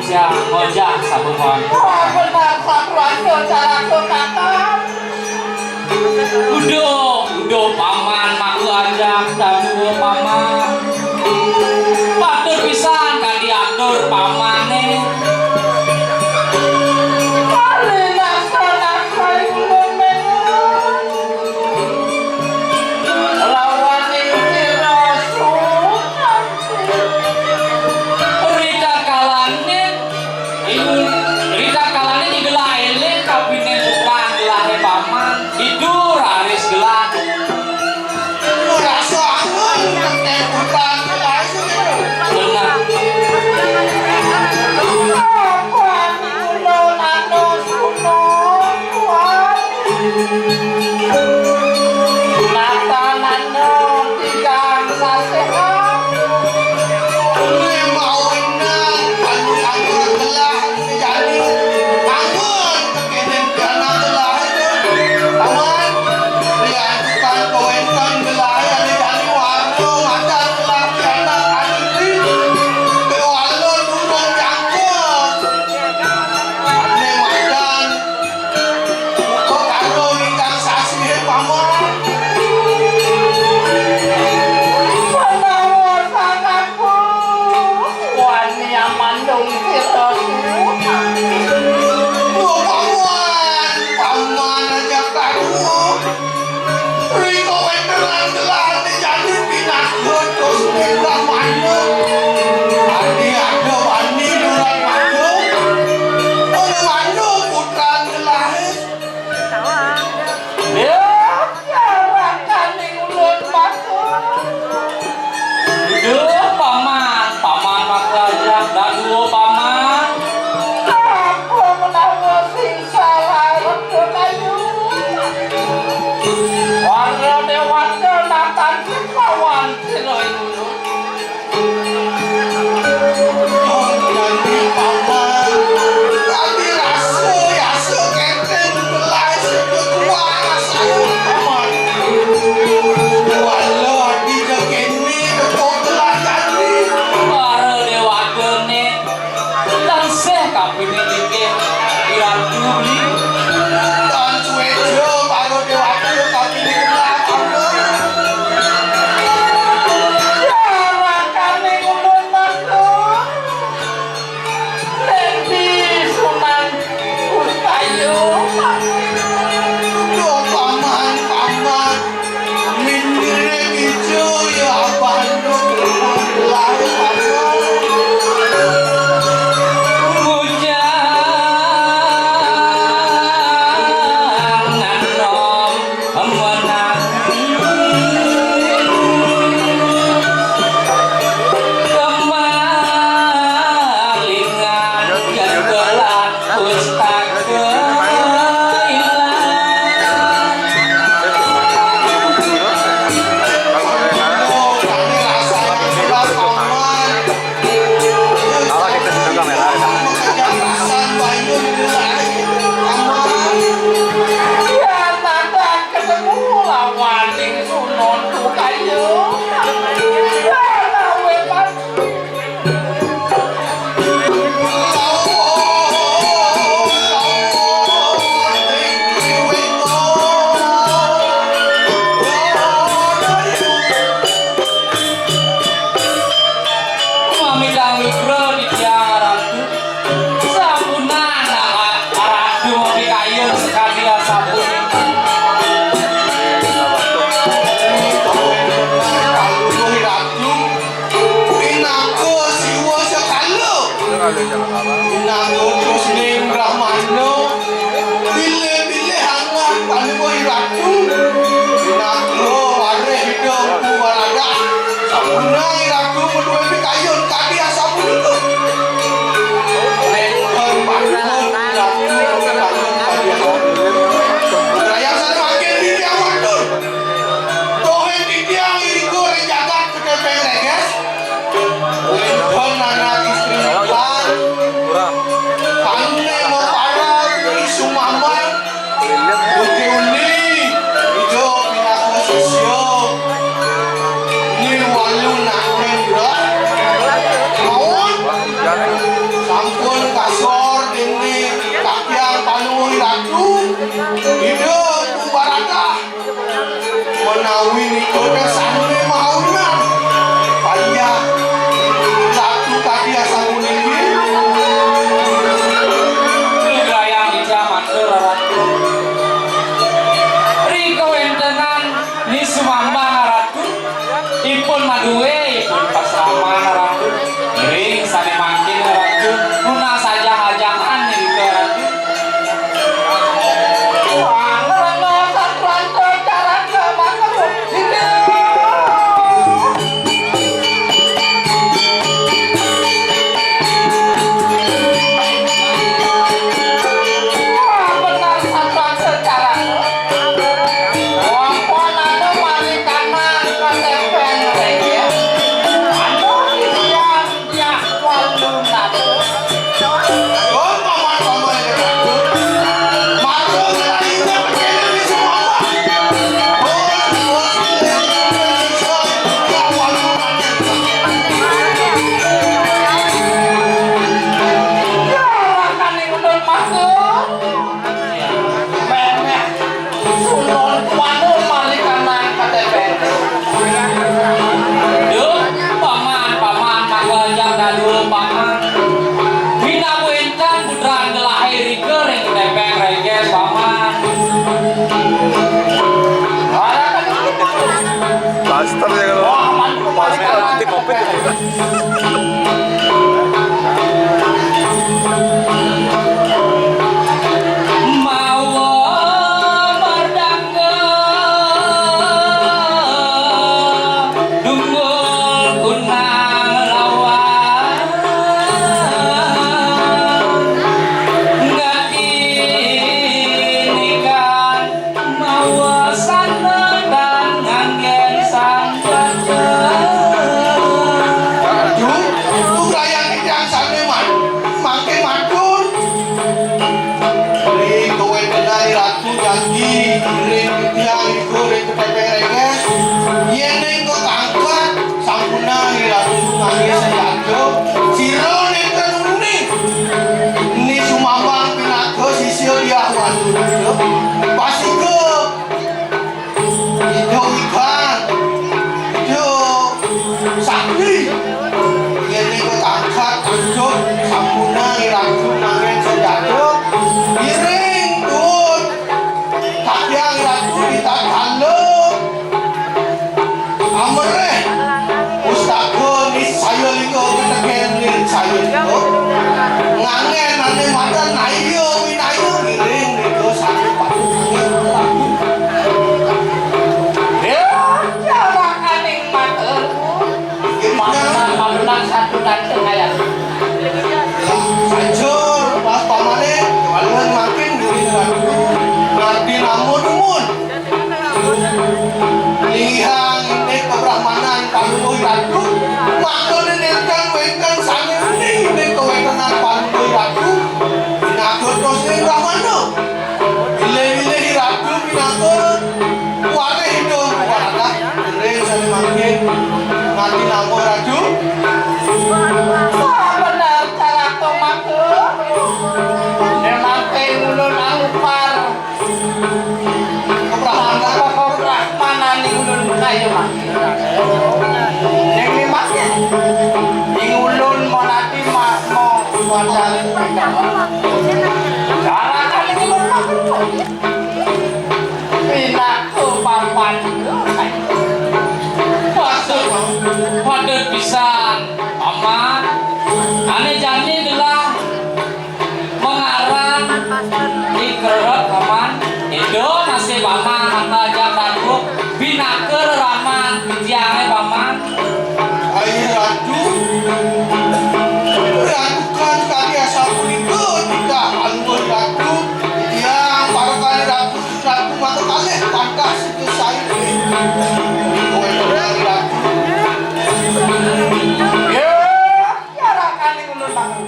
Siang ngojak sabun. Wah, benar, Pak Raja, cara kekakan. Uduh, uduh, Paman, maku ajak, dadua, Paman. Batur pisan, kadi atur, Paman, nih. Kali laksana, kali ulun, Lawan ning sira, Sunan. Rita kalaning, rita kalaning gelah eling kapining tukang gelahe Paman. Itu raris gelah. Rasa angen keten tukang gelahe. Bener. Apa anu, Sunan? Wah. Natanana tigang sasehat. Lemah wenang, anu anggur gelah, anu jani. Anggur kekenen kana gelah itu. Paman, lian tukang kawenten gelah, anu jani warung, ada gelah, anu jani. Kewala durung jangkut. Ane madan. Kok karo ingkang sasih, Paman? Menawa sangaku wani amandung sira. Oh, Paman, Paman aja kaku. Rika wénten lan gelah jani pinanggih Gusti Brahmana. Adi ada wani durat manuk. Ana manuk putran gelahé. Ya, rakaning ulun matur. Duh, Paman, Paman makrajak, daduh, Paman. Apa menawa sing salah reda kayu? Para déwata natan lawan sira iku. Dadi, Paman, dadi rasa yasa kénten belas kuat saya, Paman. Walau di kéné betul belas dadi. Para déwatané tansah kapining inggih Ratu Beli. Tan suéca para déwata kapining belas, Paman. Ya, rakaning ulun matur. Ning ndi Sunan Kutayu? Duh, Paman, Paman. Minire ijo ya abah anu kelumah belah, Paman. Bujang anom menang. Kemalingan kebelan pustaka ilang. Ketemu lawan ning Sunan Kutayu. Pamit nugraha titiang Ratu. Sampunang, Ratu, mapikayun sakadi asapunika. Ratu, pinaka Siwa Sekala. Pinaka Krusning Brahmana. Bilih-bilih angan panuwun Ratu. Pinaka warih Ida Mpu Baladas. Sampunang Ratu madué pikayun kadi asapunika. Nénten panuwun Ratu pikayun kadi asapunika. Rayang sané mangkin titiang matur. Tuhin titiang irika ring jagat Ketepeng Reges. Wénten anak istri iklan. Pané maparab ri Sumamban. Ugi uni, Ida pinaka sisya. Ni walu nak ning dah. Mawon. Duwe pun pasraman Ratu. Ngiring sane mangkin Ratu. Nunas ajang-ajangan nirika Ratu. Wah, ngrena satranta caraka mangkebut. Wah, bener satranta caraka. Wongkon anu malikanan katepeng rengges. Anu titiang diah walunata. Oh, paman-paman, ya, Ratu. Matur ngelayuh kene di Sumamba. Oh, oh, ya, walunata. Ya, rakaning ulun matur. Meh, meh. Sunon tuanu malikanan katepeng. Duh, paman, paman, mangga ajak daduh, paman. Wina wénten putran gelahe rika ring katepeng rengges, paman. Daster ya kalau. Wah, mantu malikanan. Nanti covid. Mawa merdangga dunggul kunang lawan ngati nikan. Mawa sandang nganggen sang raja. Aduh, tugrayang titiang sane man-, mangkin matur. Ri kowe kenai ratu janji, ring titiang iku ring katepeng rengges. Yen ning kangkat, sampunang ri ratu ngangge senjata. Sira nenten uluni. Ni sumambang pinaka sisia diah walunata. Pasika Ida Wikan, Ida Sakti, yen nika tangkat anjuk sampuna iratu manggen senjata, iring tuun kapiang iratu di tatkala amrih pustaka niscaya lingga keteken niscaya lingga. Nganggen ane madan naya winaya ngiring nika satu patuh ngiring. Ya, jalakaning mater. Mamenan, mamenan satu dan tengayan. Saja pas pamane, walaupun makin duri ratu, ngarti namun dumun. Lihang indik kebrahmanan panutuh ratu, maka nenentan wengkan sane uning indik kewentenan panutuh ratu, naga terus ning brahmana. Bilih-bilih ratu pinaka warih hidup waratah. Ring sane mangkin, nganti nama ratu. Wah, bener cara tomaka. Memang kayak ulun alupar. Kebrahmanan, kebrahmanan ning ulun kayu mah. Ning limatnya. Ning ulun mau nanti mah mau wadah. Cara kali ini mau. Pinaka papan. Patut, patut pisan. Paman, ane jani gelah. Mengaran di kerep paman. Ida nasib paman maka ajak ratu pinaka reraman titiange paman. Ai ratu, ratu kan tadi asal punika titah anggun ratu. Tiang para kali ratu, ratu maka kalih pantas itu saiki. Kowe tenang ratu. Ya, ya rakaning ulun bangun.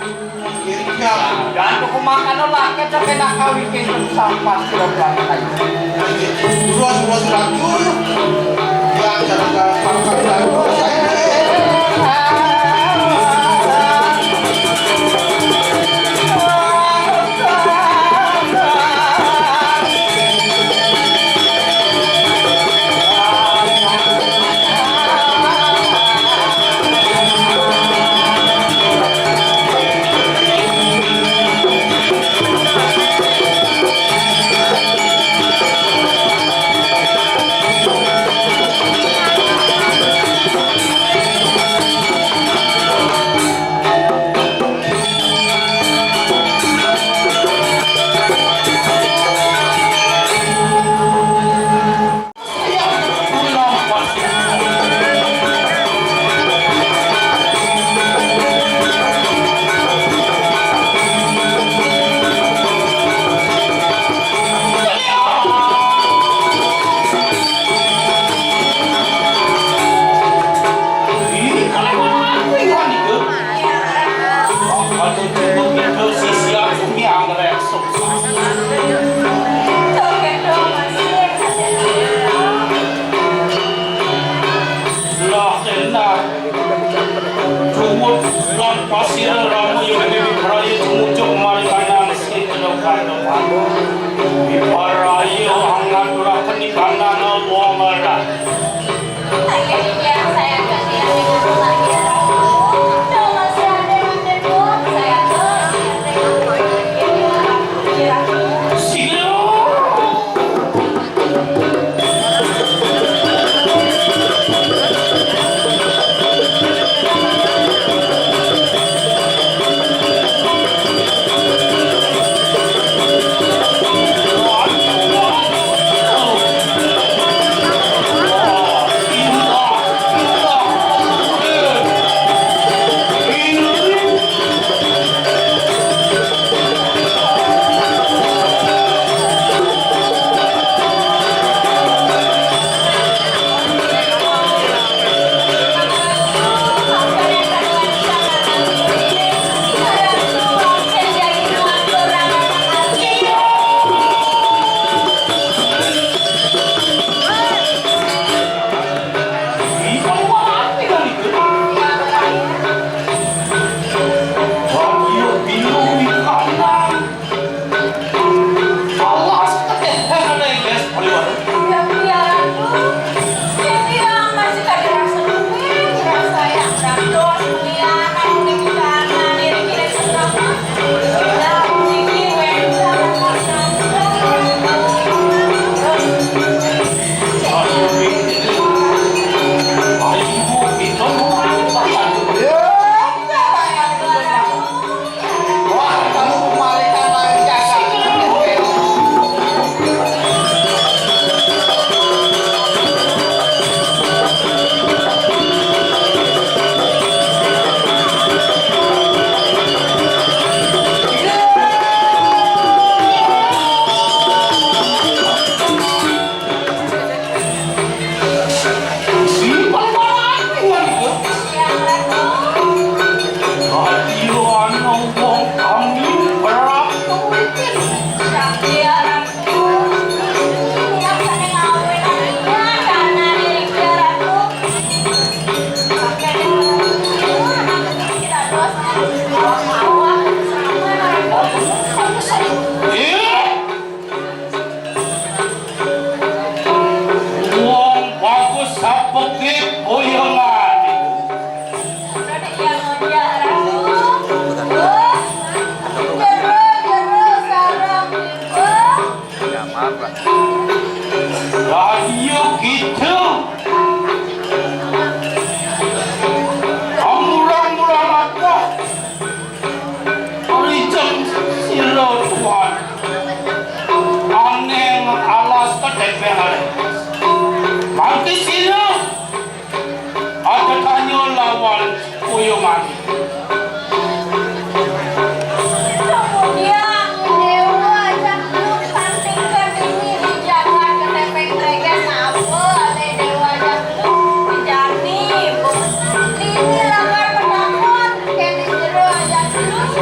Irjang. Dan kumakan laki cek enak kawin kengkung sampas tidak berani kayu. Dua, dua, seratus. Yang jalan-jalan, kalau kami lalu, saya Nah, cumut lan pasir ramu yang bibit raya cumucuk mari kanang sing kena kandeman. Biparaya hangaturaken di kanang wong marah. Wong bagus sapekit boyongan. Ya, maaf lah. Lah, iya gitu. Murang-murang apa? Rijeng sira tuan. Aneng alas kedepeng. Mangke sira ada tanya lawan Uyung Adi. Kemudian Dewa Jangkung pantingkan diri di jagat ketepeng mereka sapa oleh Dewa Jangkung dijani. Ini lamar pendapat kene jero Jangkung.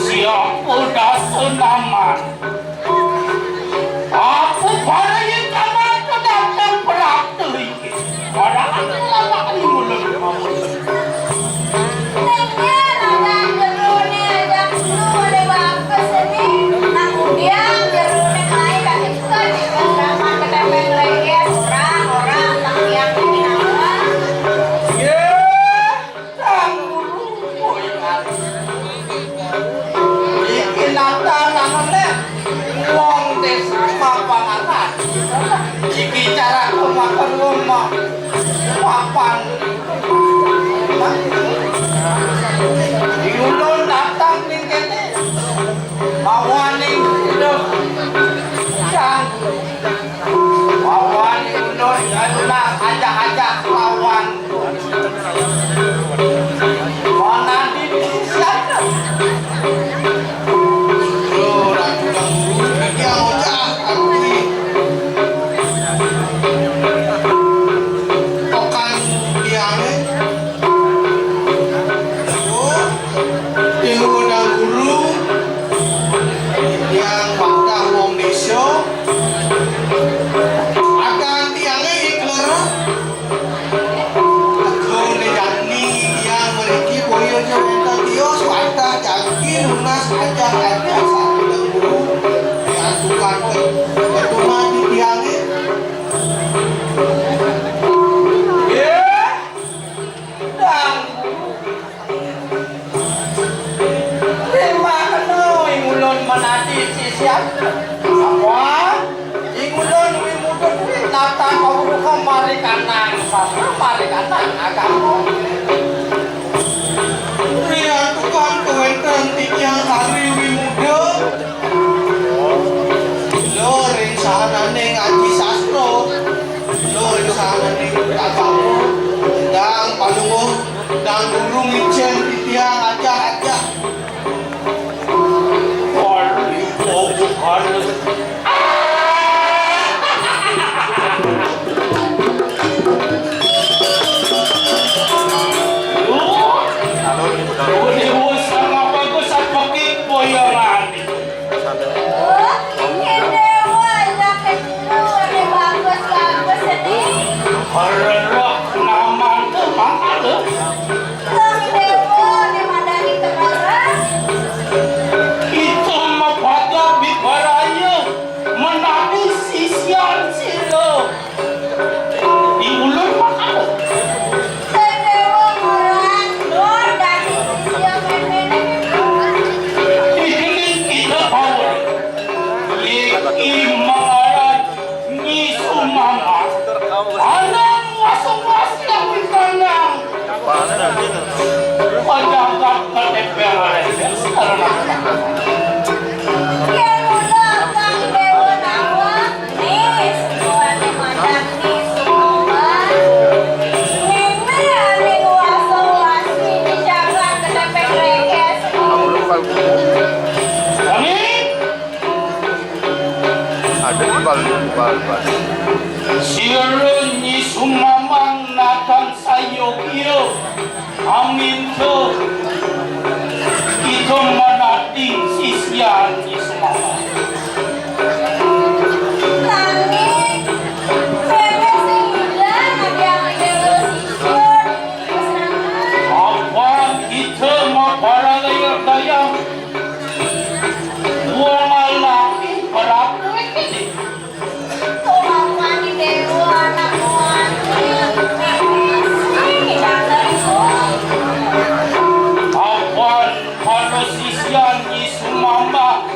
Siapa dasa naman? Aku bareng kabar datang berat teri. Padahal lama ini mulai. Ajak-ajak satu guru diantukan ke keturunan di tiangnya. Ya, dang. Terima kena ing ulun menadi sisian. Apa? Ing ulun wi muda kuwi nata kawruha mari kanang sastra, mari kanang agama. Riantukan kawéntenan titiang kari wi muda. Lo ring sahananing aji sastra. Lo ring sahananing agama. Dang palungguh, dang guru ngicén titiang ajak-ajak. Arerok naman to, Mang Alus. Kang Déwa, né madani kemeres. Kita mapada bibaraya menani sisian sira. Di ulun, Mang Alus. Kang Déwa, murang, Lur, dadi sisian méméné. Iki kita kaul. Iki mangaran Nyi Sumama, anang wasung-wasung kanang pajabat K T P Rengges. Yén mula Kang Déwa nawang, nih, sebuané madan Nyi Sumama. Nini ané wasung-wasung di jagat K T P Rengges. Kami Ada di bal, di bal, bal. Sira Nyi Sumamang natan sayogya aminta kita manadi sisian Nyi Sumamang. Nanging, bébék sing udah ada yang ada sisya, apan kita maparagaya-gayang wong alaki prabu iki. Tuh, apa nih, Déwa, anak muani? Ini datang, Bu. Apan para sisian Nyi Sumama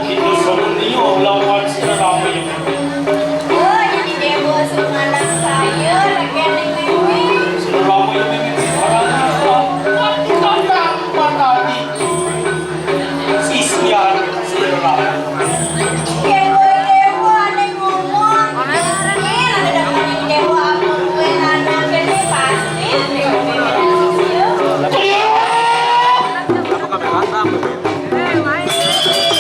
Kita suruh niuh lawan si Rama yang ini. Oh, jadi dewa sumanah saya, lagi yang ini. Si Rama yang ini, orang apa? Kandang mana di sisian si Rama. Dewa, dewa, ada ngomong. Ini ada dewa, apa gue anak ini pasti. Dewa, dewa, sisi.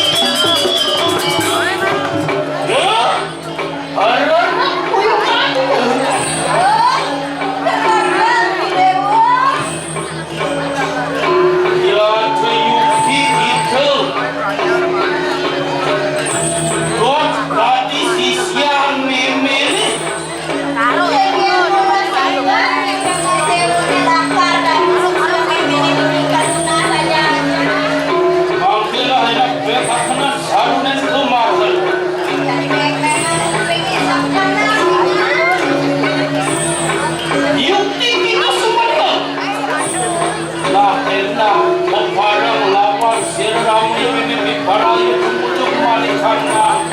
Yukti kita sumanah. Lah, enak, barang lawan si Rama yang ini para yang untuk malikannya.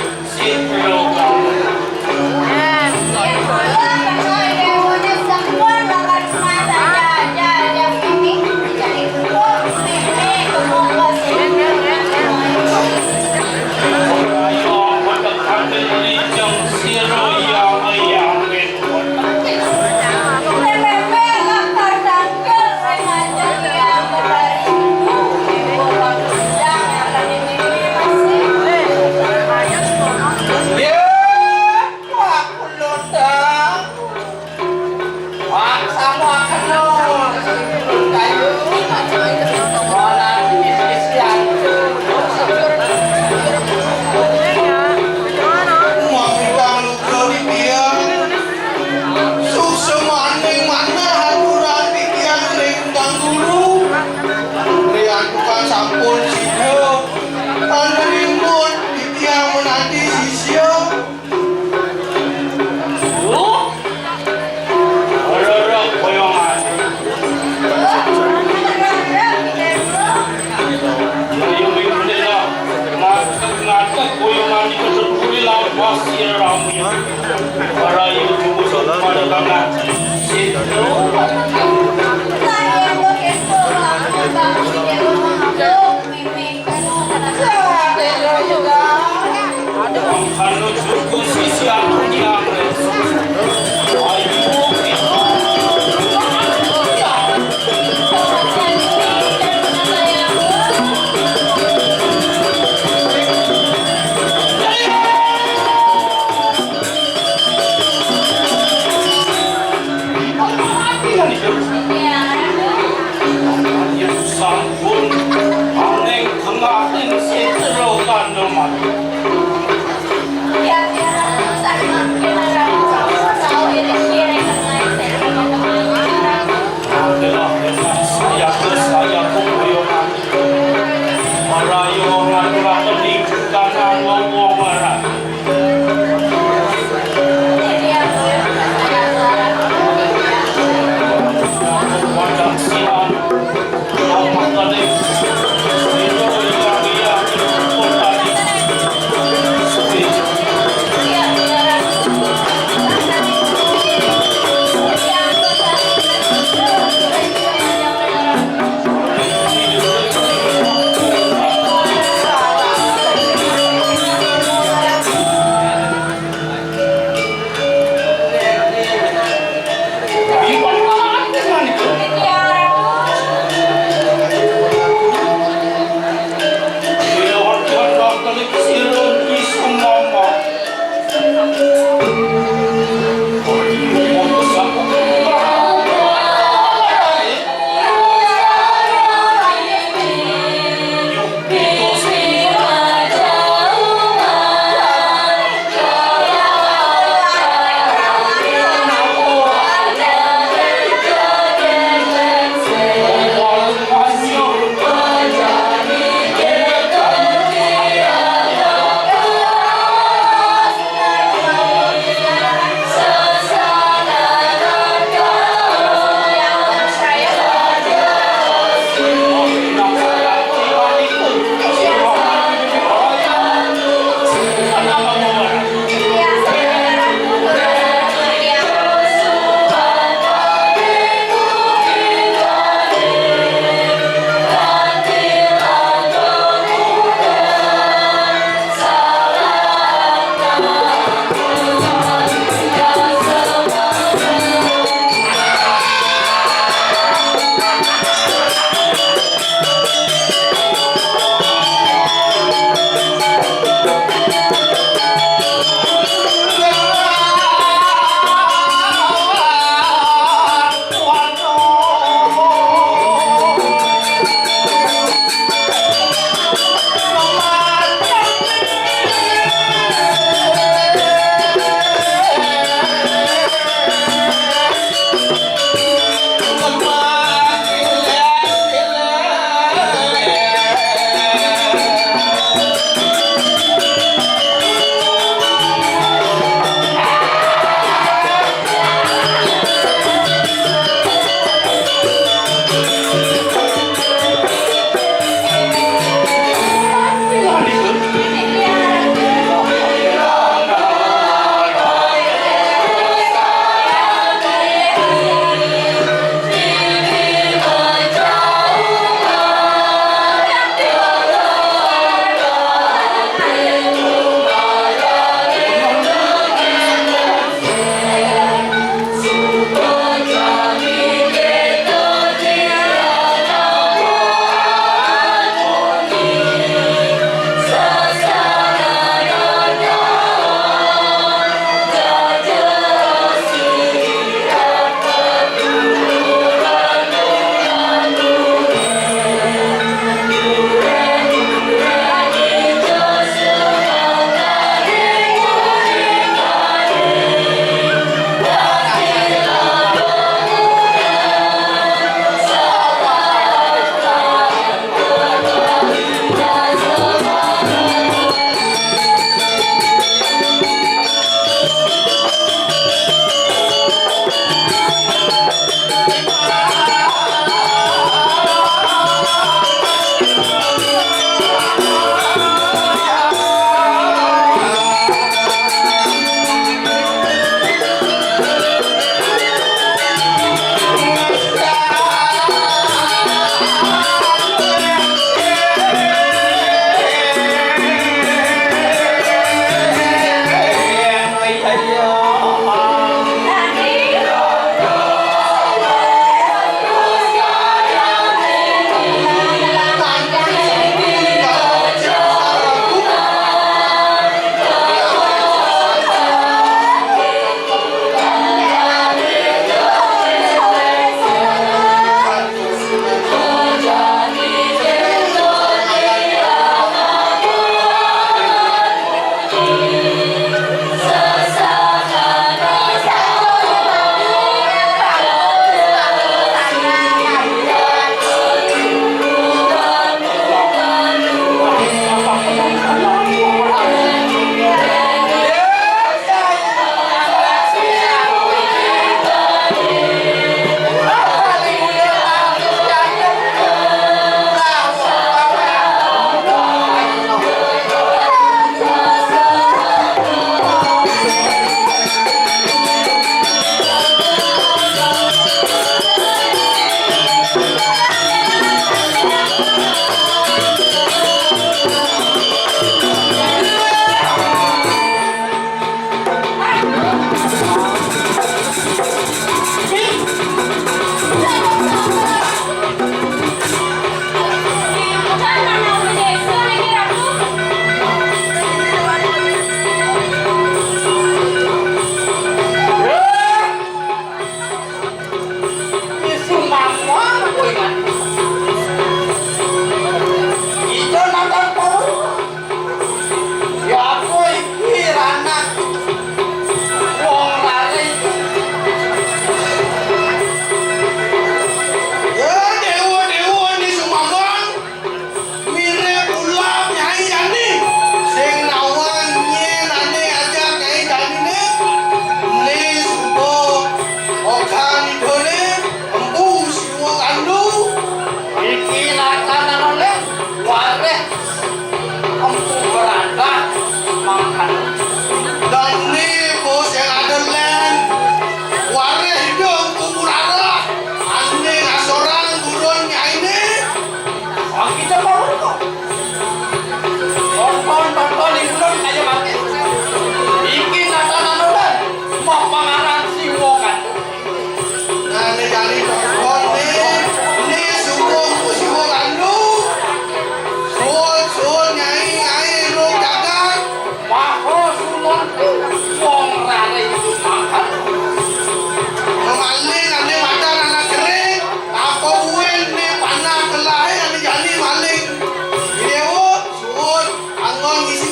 Suksemaning manah aturan titiang ring Kang Guru. Riantukan sampun sida, anirimbun titiang menanti sisya. Duh, rerek boyongan. Ayo, Bendera, ngadeg, ngadeg boyongan iki terpuri lawan pasir rame. Para ayu jumbo pada kangen. Anu suku sisi aku nyampe. Ayu, sampun, aning kengah ing sitra kandungan. Adalah dengan saya, saya, saya, kuyungan. Marayu ngaturaken ing kanan wong-wong marang.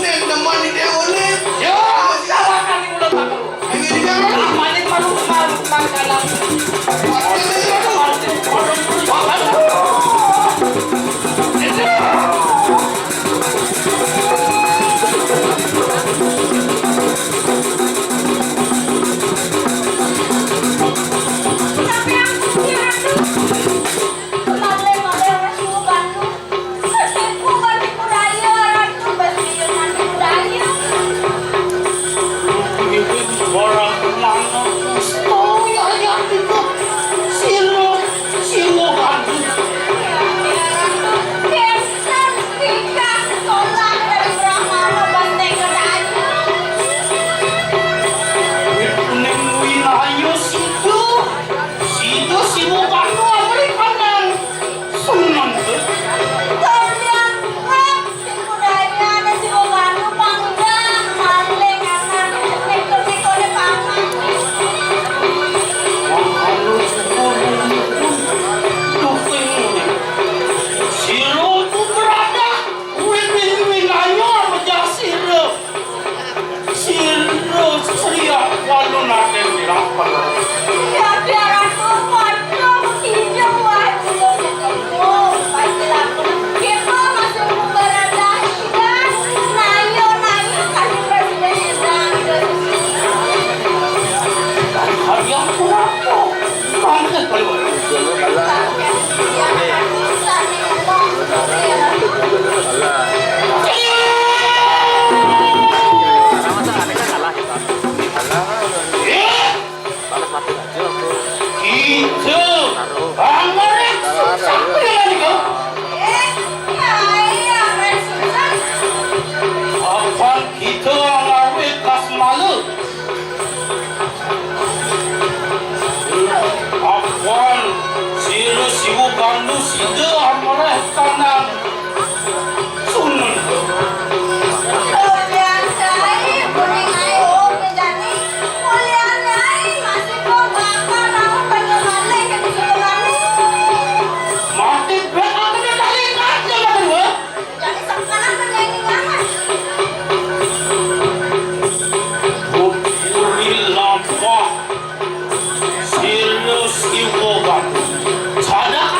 Neman di déwané. Yo, silakan di mulut aku. Ini di mana? Apa ini malu, malu, malu, malu. Malih-malih ora suruh bantu. Tipu kan tipu daya, Ratu, bas tipu daya. Ora menang. Stoya ya tipu. Sira, sira bantu. Pinten tiga sekolah dari Brahmana bas tipu daya. Ning wilayah situ. Sida Siwa Gandhu amrih kanang sunan. Kalian rep sing budaya ada Siwa Gandhu panggang malih kanang cenik-cenikane paman. Wah, anu syukur. Duh, sira putrane, urip ing winaya pejah sira. Sira Sri Walu Naden Dirapel. Ya, biar aku pocong, hidup, wah, belum ketemu. Pasti laku. Kita masih membaradah, dan nayo, nayo, kasih presiden, dan. Hari aku rapuh. Mangke keluar. Kita anggrek susah pilihan itu. Apan kita ngawe kasmala. Apan sira Siwa Gandhu sida amreh kanang sunan. Ulian Nyai, kuning ae, oh, kejani. Ulian Nyai, masih kok bakal mau penyemale ke di Siwa Gandhu. Mati bek aku dah tarik aja lah kedua. Jadi sekarang menyanyi banget. Putri Lampak, sira Siwa Gandhu. Sadar.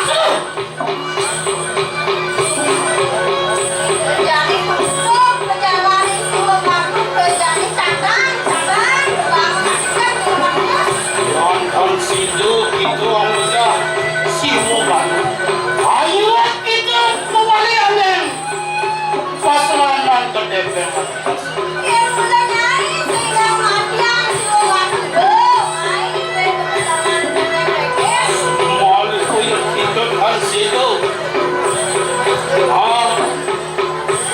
Jadi tutup, menjalani Siwa Gandhu, menjadi cabang, cabang, cabang, cabang, cabang. Wonten sida kita anggota Siwa Gandhu. Ayo kita kembali aleng. Pasrahan ke D P R. Yen mula nyai sing matian siwa wadon, nyai wis kepesengan kene iki. Malih kaya ikut kan situ. Ah,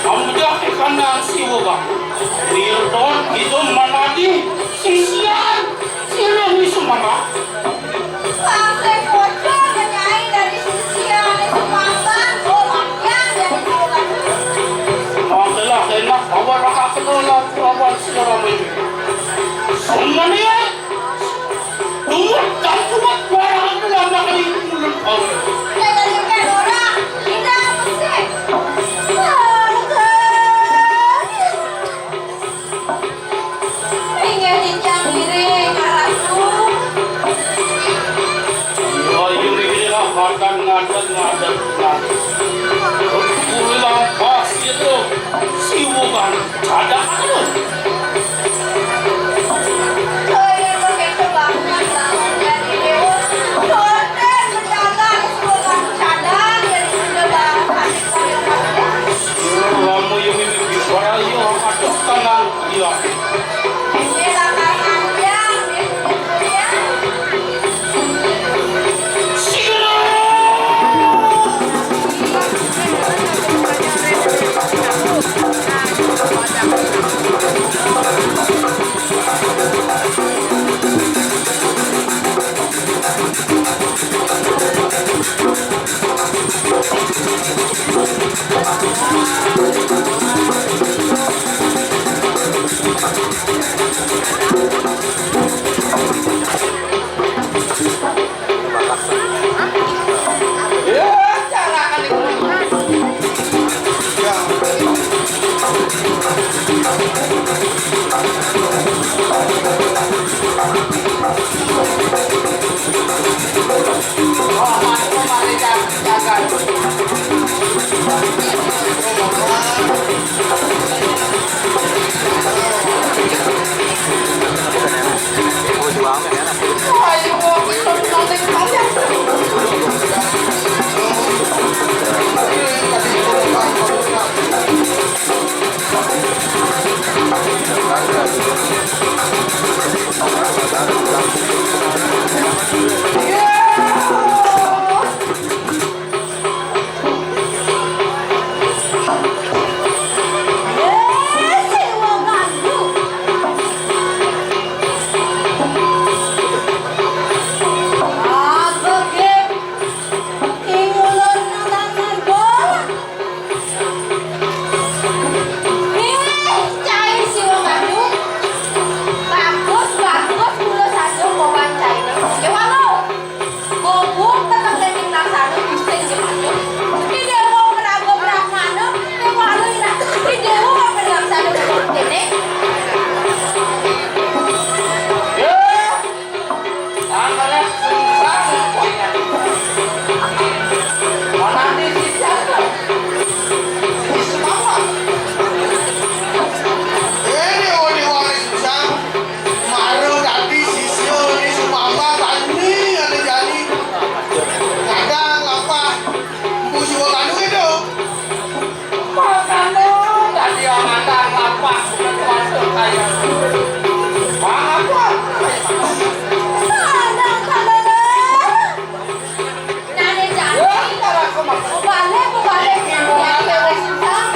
amjak ikan nang siwa bang. Nirton itu manadi sisian. Sira wis manah. Wong sing padha ngenyai dari sisiane Sumambang, oh, matian dari Sumambang. Mangkelah enak bawa raka kena laku awan sira mene. Sumania, tuwet dan tuwet barang dalam negeri mulut kau. Nek dari orang, tidak apa sih? Inggih titiang ngiring, Ratu. Ayo, ngiring, Ratu, ngadeg, ngadeg, ngadeg. Pulang pasir, siwukan, cadang. Ayo, begitu banget, Ratu. Jadi, Dewa, konten menjaga siwukan cadang, jadi sudah bahas. Lamun yo mimpi para yo atus tanang yo. Ya, cara kan itu. Ya. Ih, cai si wong anu. Bagus, bagus, kula saja kowan caine. Dewa lo. Gobung tetep ning laksana bising jepane. Ki Dewa meraga brahmana, Dewa lo ina. Ki Dewa apa laksana kene? Ya. Angkara sungsang kowe. Manani sisya. Sisi semawa. Ini wong-wong sungsang. Mara dadi sisya ni sumamba tani ana jani. Kadang apa? Empu siwa kanu itu. Makane dadi anak lapak kuasa kaya. Mangapa? Anak, anak. Nane jani. Wah, cara aku maksud. Bubale, bubale. Iki mau ada wis. Wah.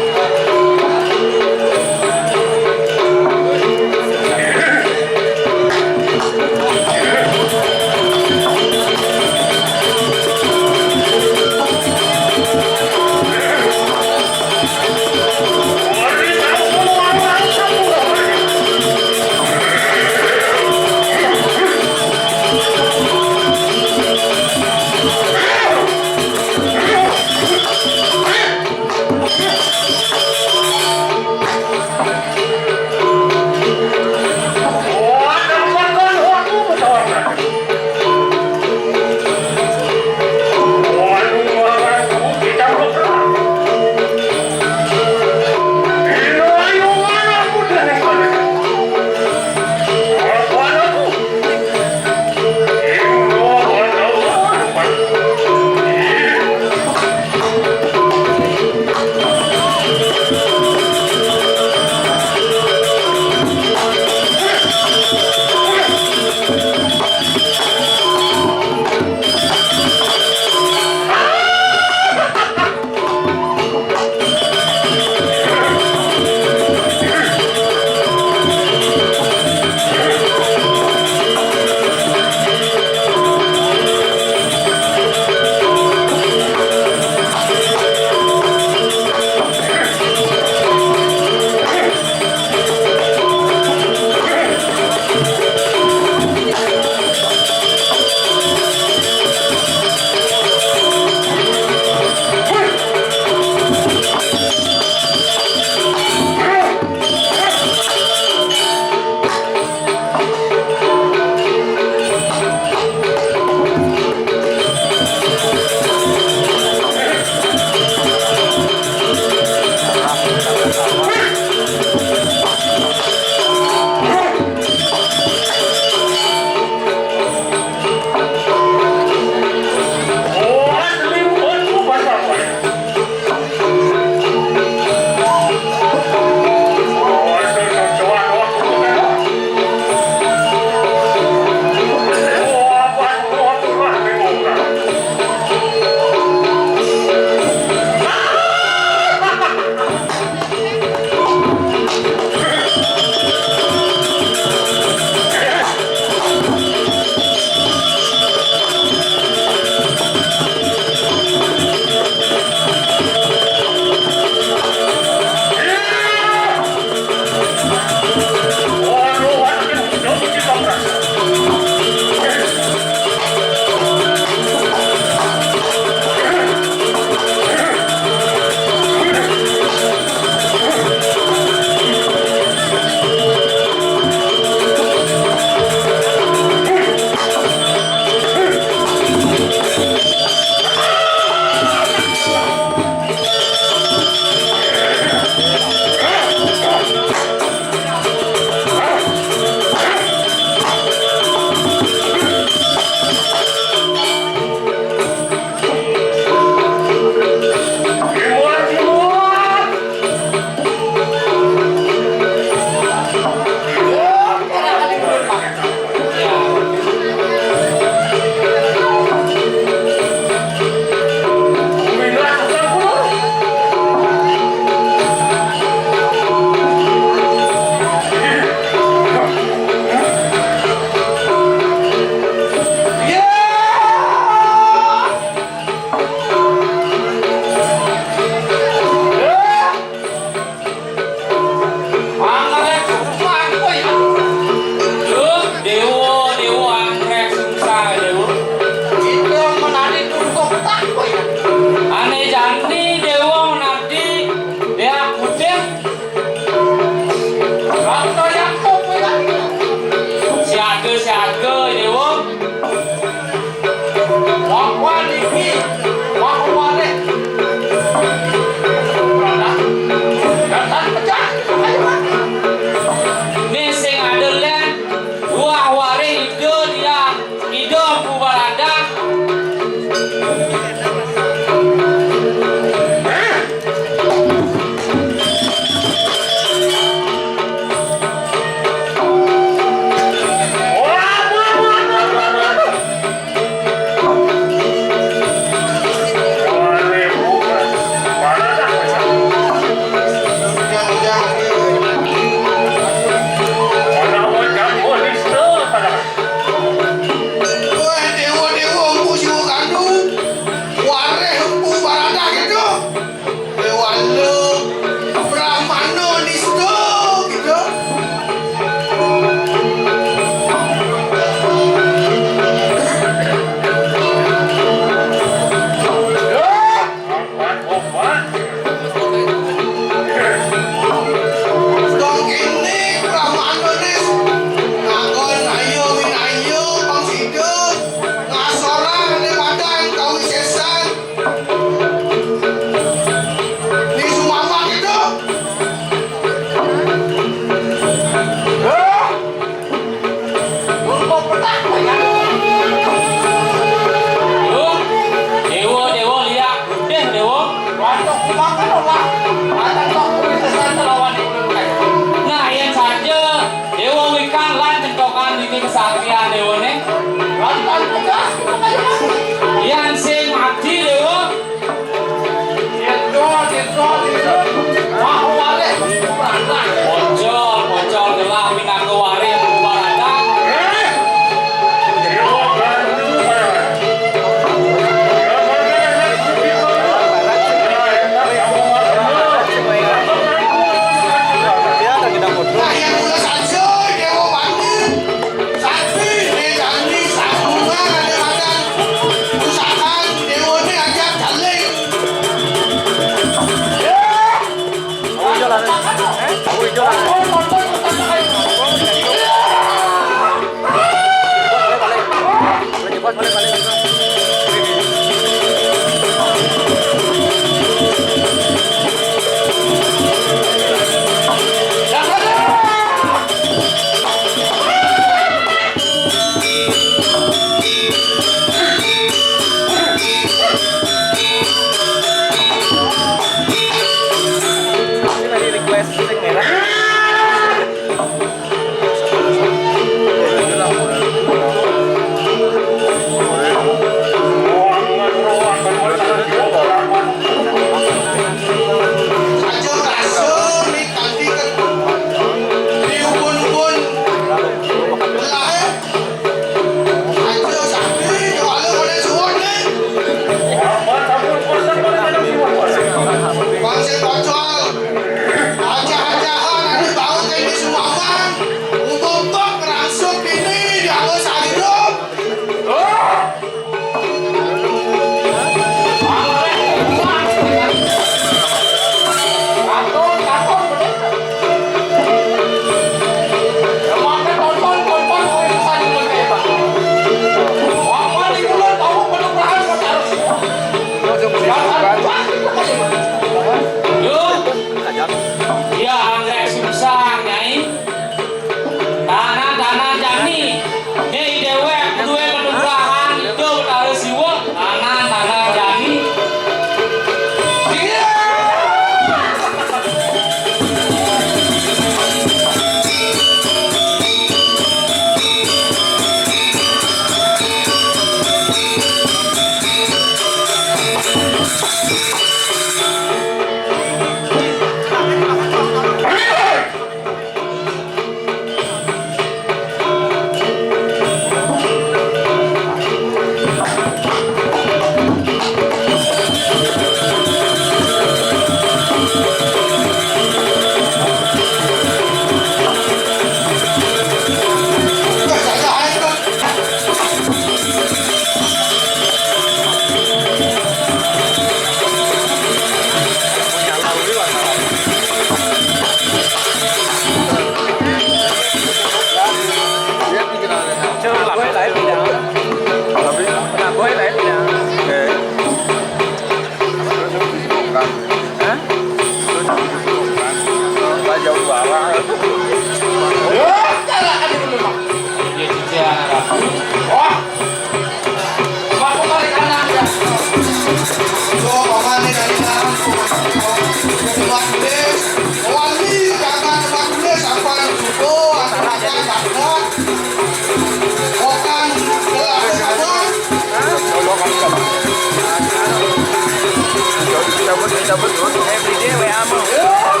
Everyday W A mah. Oh,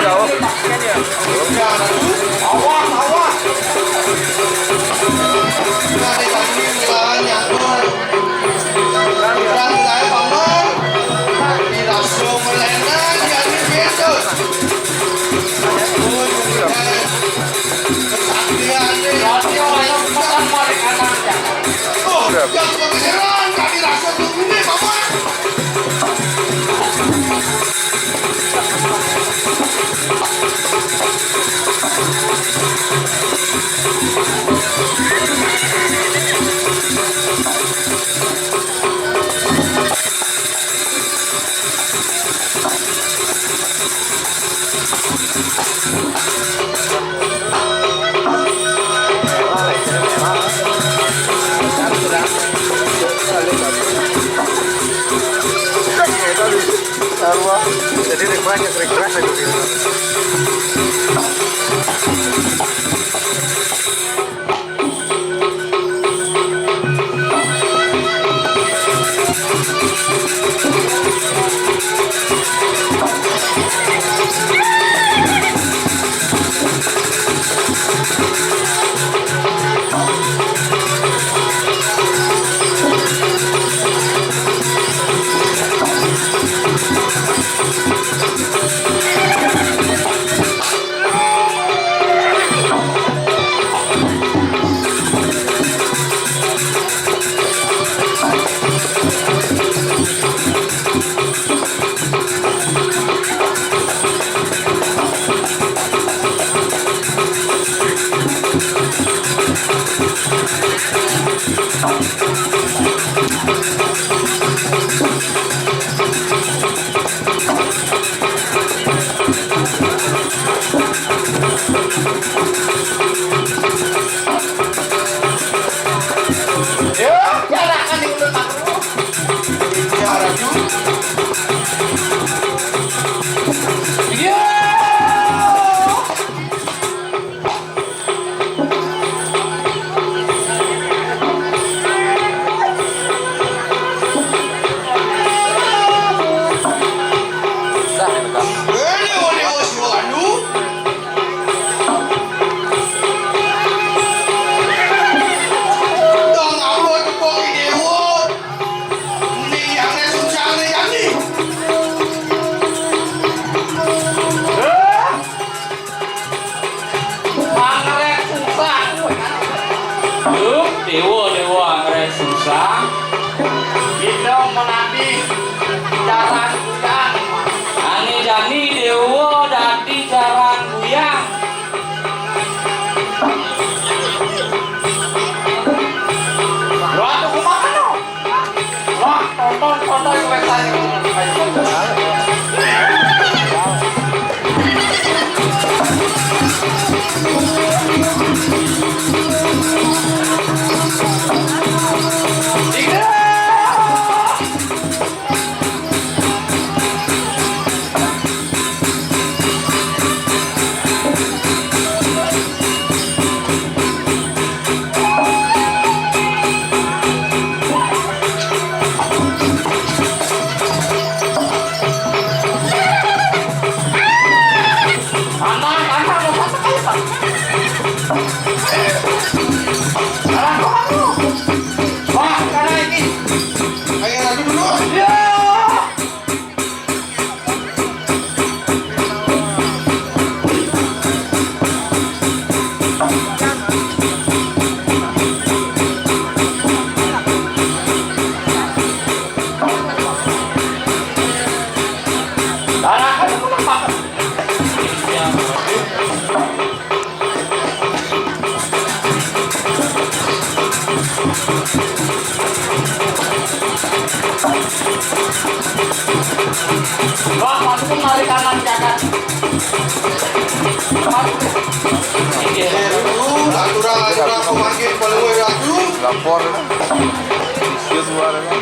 udah, oh. Awas, awas. Nah, ini tadi wilayah nyangkut. Udah, wilayah paman. Di Rasul Melena, di Adi Yesus. Kesaktian nih. Berarti orang yang bukan balik anaknya. Oh, yang kebetulan kami rasa tuh ini, paman. Jadi banyak request aja gitu. Anggrek susah. Duh, dewa, dewa anggrek susah. Kita menanti jalan buyang. Ani jani dewa dadi jalan buyang. Waduh, kumaha no? Wah, tonton, tonton, komentarnya. Wah, karena ini. Ayo, lagi dulu. Ya. Wah, masuk mari kanan, kanan. Iya. Aduh, aturan, aturan, aku makin keluar, aduh. Lapor. Isu suaranya.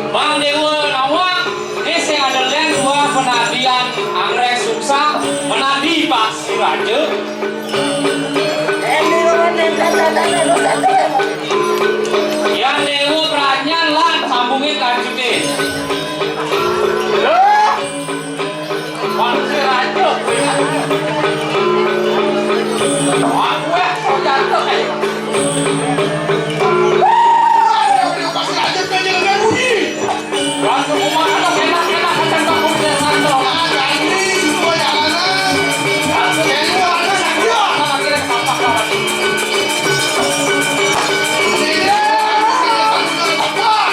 Mang Déwa Nawang, né sing ada lén dua penadian anggrek sungsang, penadi Pak Siraja. Yan Déwa Pranyan lan sambungin lanjutin. Manusia raja, kowe. Aku ya, kau jatuh, eh. Pas raja, kowe jangan bunyi. Langsung rumah, enak, enak, enak, kacang kampung, dia sandal. Ah, ganti, semua jalanan. Langsung enak, enak, enak, enak, enak, enak, enak. Ini, enak, enak, enak, enak.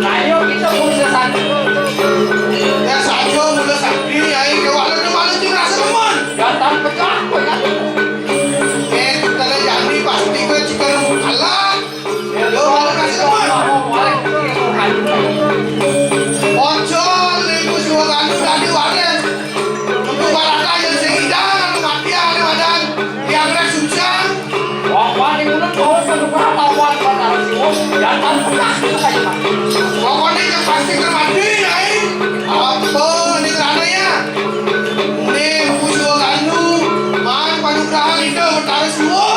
Ayo kita pun sesat. Ya, saja mula sakti, ya, ini kalau ada malu juga rasa teman. Jantan pecah, kok, ya. Eh, kita dah jadi pasti kau jika kalah. Lho, malah kasih teman. Ojo, niku suwun anu dadi waris. Untuk barang aja sing ilang, mati ale wadan. Yang rek susah. Wong wani ngono kok kudu lawan Batara Siwa. Ya tak pernah kita kayak mati. Pokoknya yang pasti mati, Yai. Apa ini kerana ya? Ini buku suwun anu, man panugrahan itu Batara Siwa.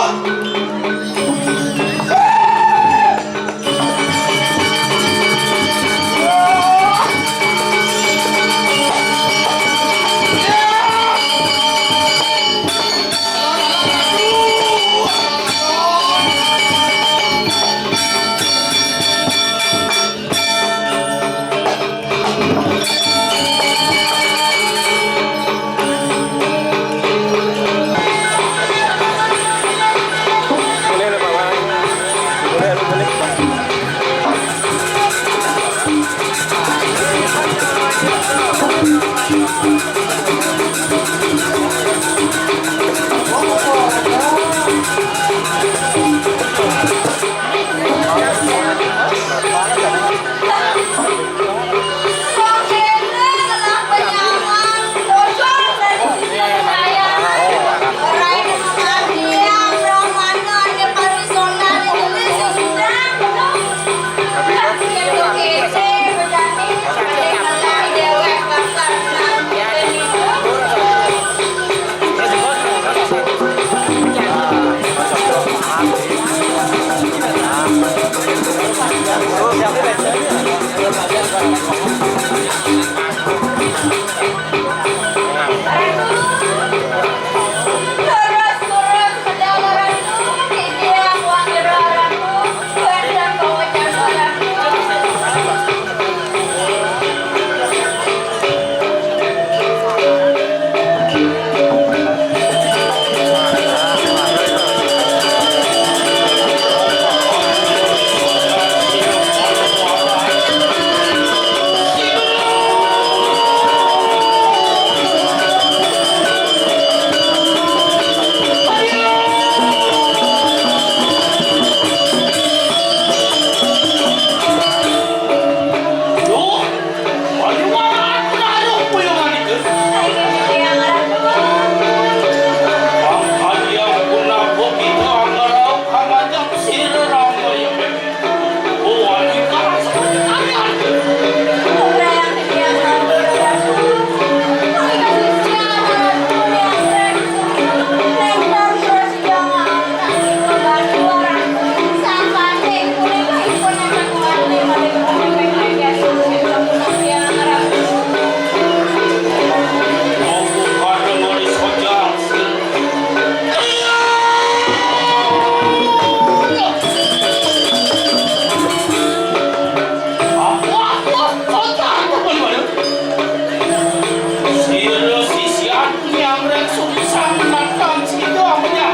Rek sungsang makan sida amenya.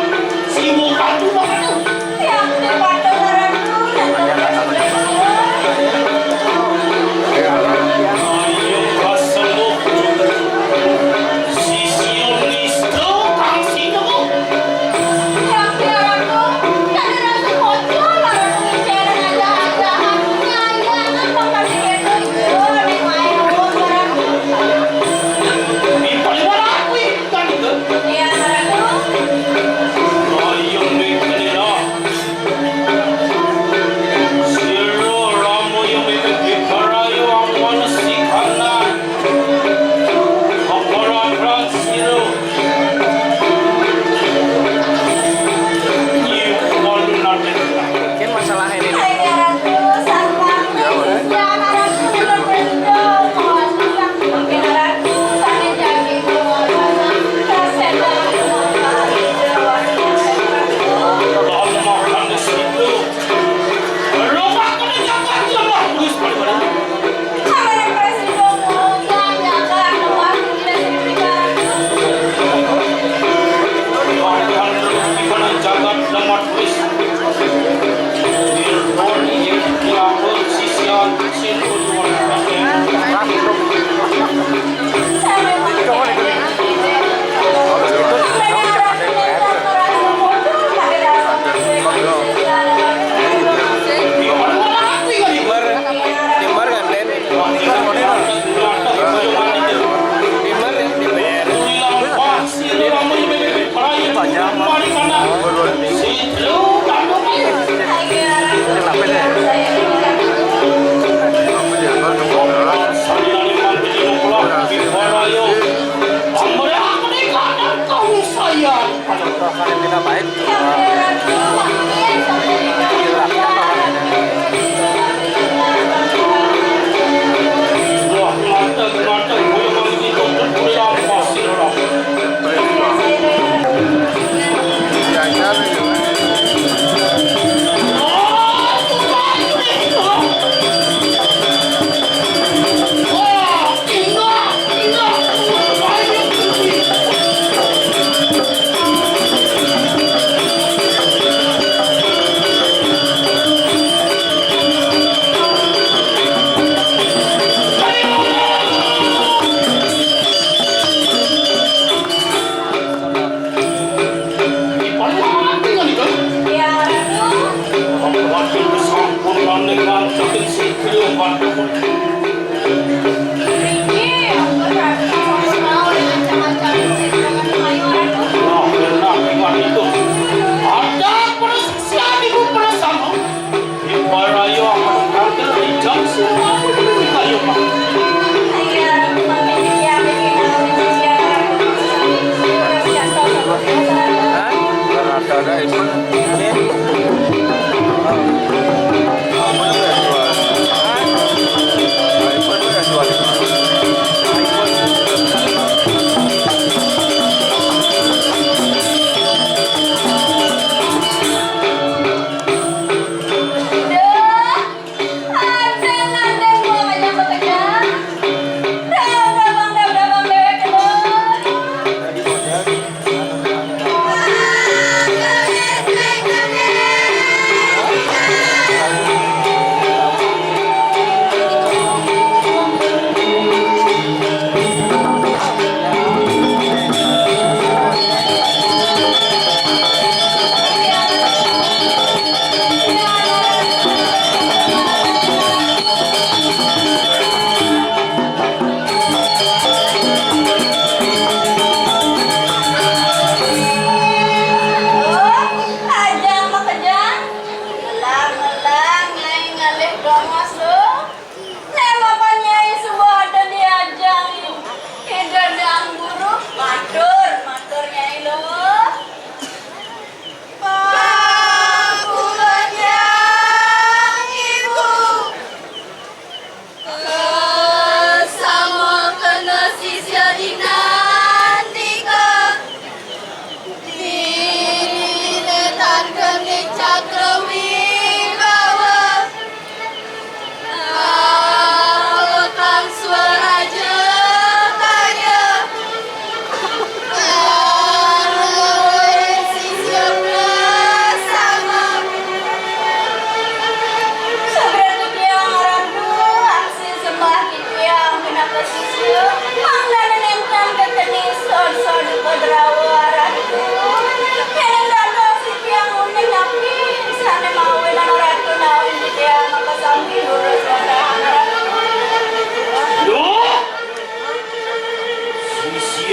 Siwukan tuh makan. Yang tepatnya ratu. Ayo kaseluh. Sisio nista kang sida. Yang ratu. Tadi ratu kocok, ratu bicara aja-ajahan. Ngayangan makan itu. Di paliwara kuwi kan itu.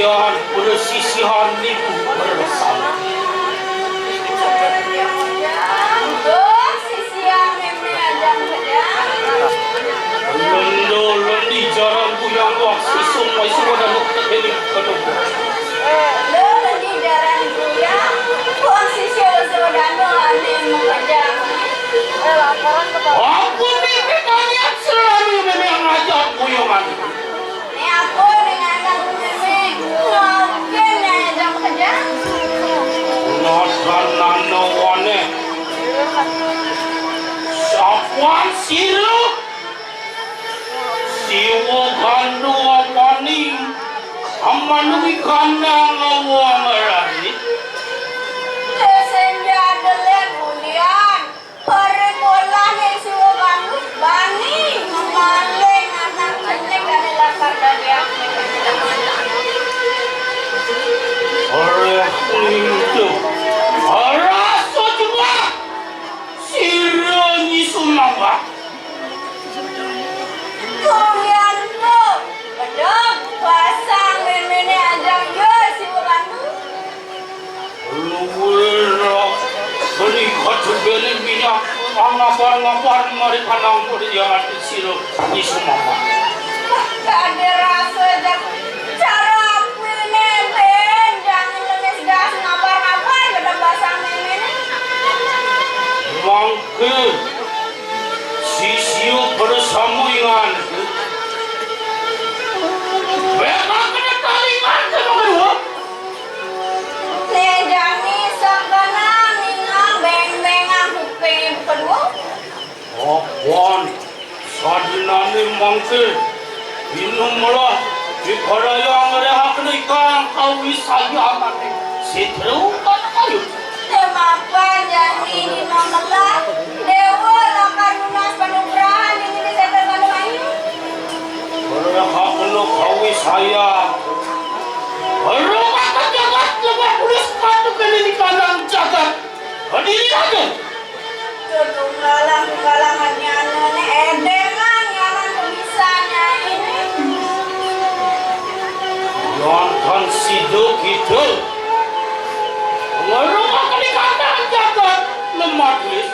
Yan, persisihan niku bersama. Duh, sisihan mémé Ajang Kejang. Lendo lendi jaran kuyang wak sisung mai suwadan ini kedua. Lendo lendi jaran kuyang wak sisung suwadan ané mengejang. Aku mimpi banyak selalu mémé ngajak kuyungan. Né aku dengan anak mémé, mungkin né Ajang Kejang. Nadan nana wané. Sapuan sira. Siwa gandu awani. Amanu kandang awang rani. Sing jadelé bulian. Ora polah né siwa gandu bani memaling anak cenik ané lakar dadi. Ora kuning tu. Ora sujua. Sira nyi sumangga. Kong Yanto, bedog pasang méméné Ajang ya siwa gandu. Luwih rak beli kacubeli minyak ngabar-ngabar mari kanang pun yang ati sira nyi sumangga. Kadé rasa jak cara aku ini, Ben, jangan lemes gas ngabar-ngabar, bedog pasang méméné. Mangke sisia bersama ingan. Bebak kena talingan sama kedua. Né jani sabana ninga beng-bengang kuping kedua. Apan sadinané mangke, inumlah dikarayang rehakna ikang kawisayanané. Sitru kana kayu. Temapan jani dina melah, Déwa lakar nunas panugrahan dini di setan Manumayu. Rehakna kawisayan. Rehakna jagat lebah pulus patuh kene di kandang jagat. Berdiri aja. Tutunggalan-tunggalan nyana né édéngan nyaman pemisahan ini. Jantan sida kita. Ngerung akan dikandang jagat lemah tulis.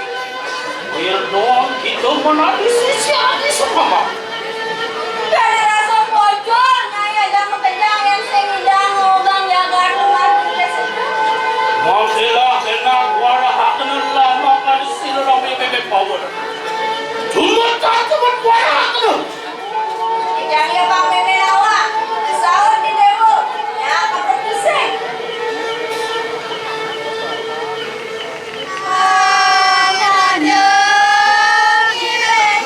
Biar doang kita menari sisi hati sama. Dari rasa pojol, nyai Ajang Makejang yang sing ngidang ngobang jagat rumah kita sedang. Mangkilah kena kuarah kena lama kali sila rame bebek power. Cuma tak cuma kuarah kena. Kejang ya pang mémé lawa, saut di Déwa, ya keputusan. Ada ngireh.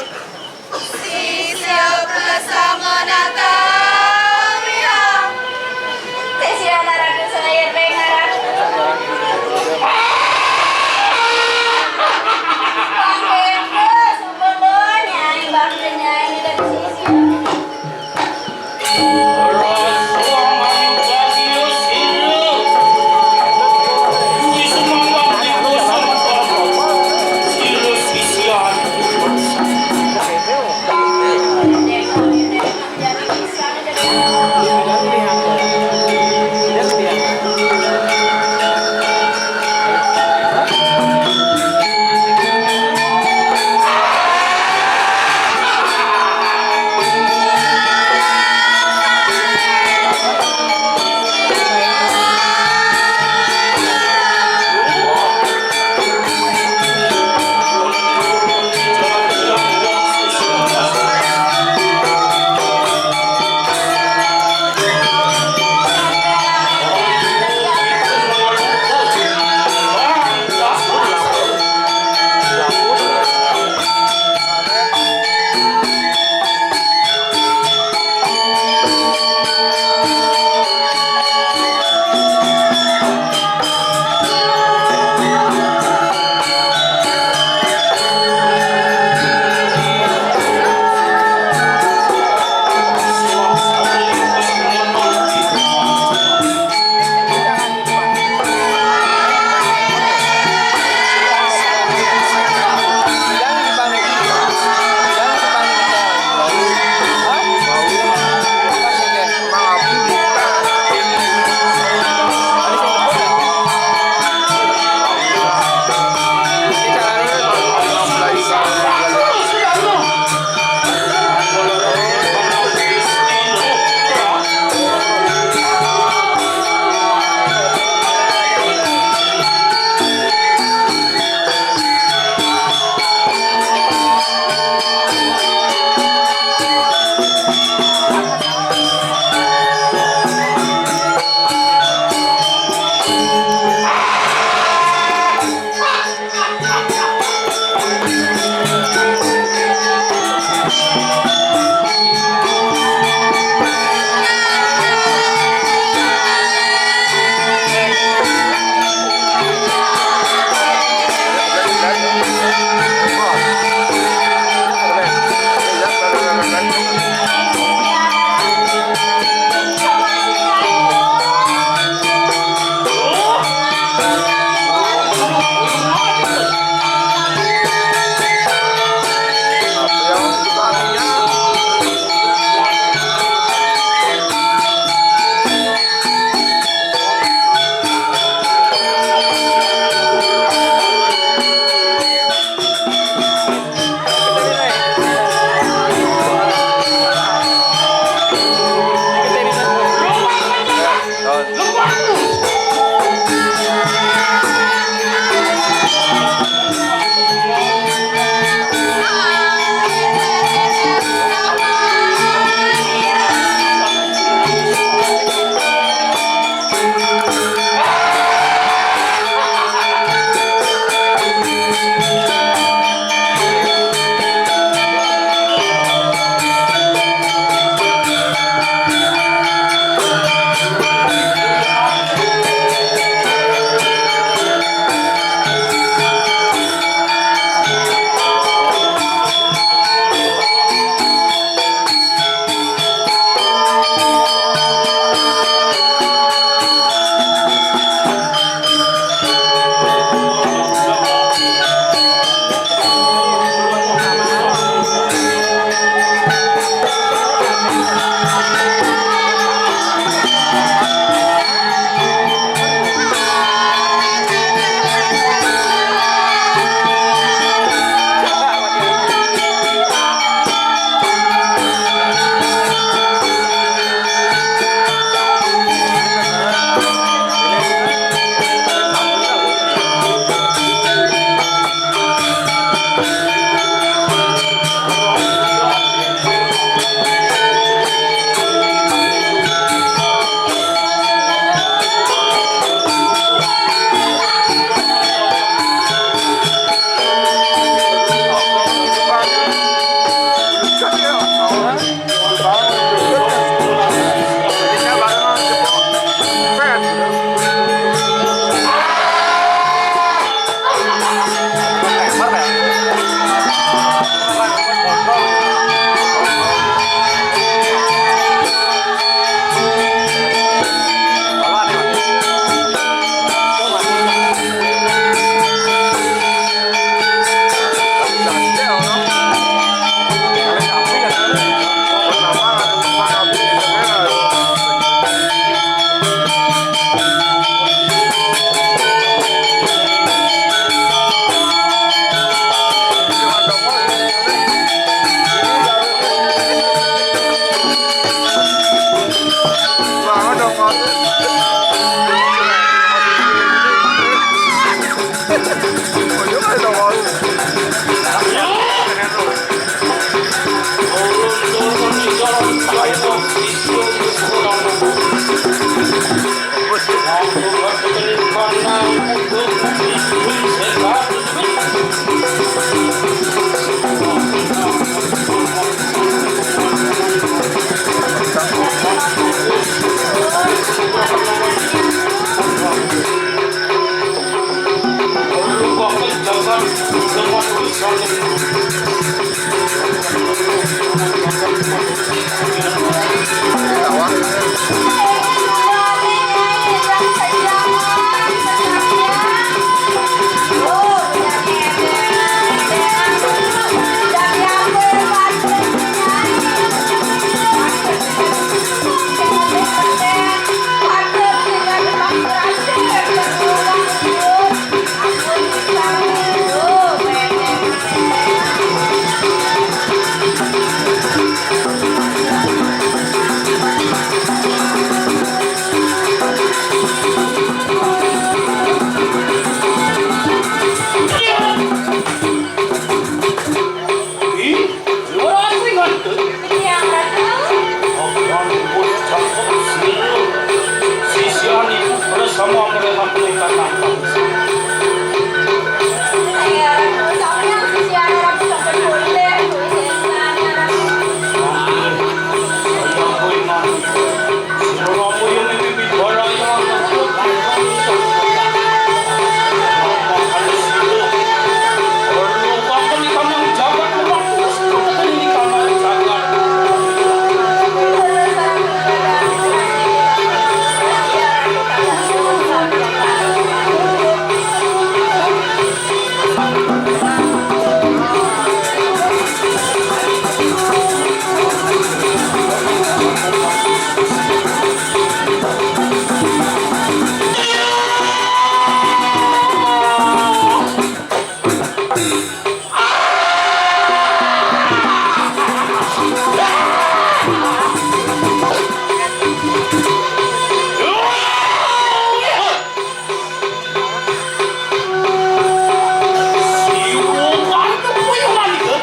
Siwukan tepuyungan ieu.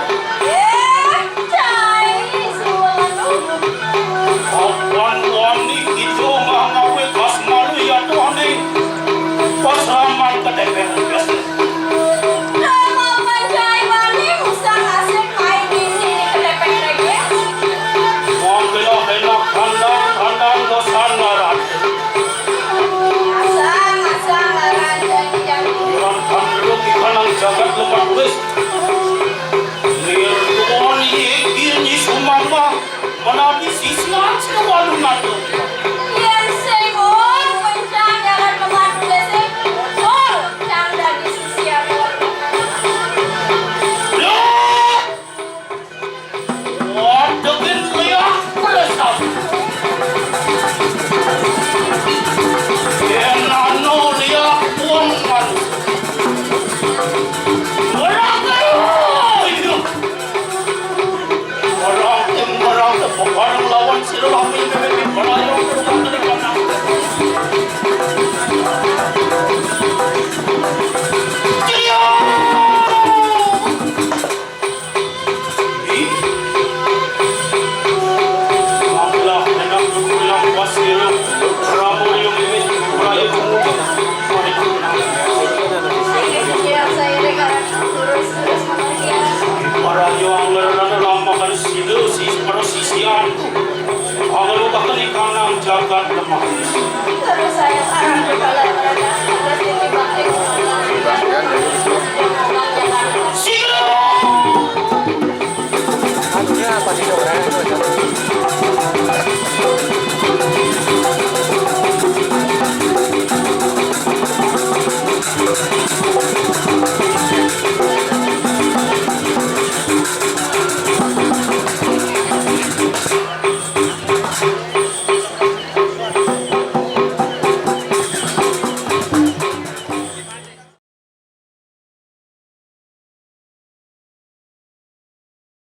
Éh, cai, siwukan tuh. Kapan wani kitu mah ngawé kas malu ya tuh anéh. Pasalaman ka T P S. Kapan cai wani usah asik main ini ke T P S. Mangga enak kandang-kandang dosa ngaran. Asal, asal ngaran janji-janji. Urang kandrung di kanang jagat lemah wis. Nirtuan yékir nyi sumamba. Menawi sisian sing walu natu. Yén sing mun pencang jalan lemah wis. Betul, cang dadi sisian. Loh! Wadegin liak pelesat. Yén anu liak buang manuk. Orang kaya itu. Orang tim, orang tepuk, orang lawan si lelaki bebek, orang yang berbuat dari mana? Dia. Para yang ngerana lampahan sida, si para sisian. Angelu bakal ikanang jagat lemah.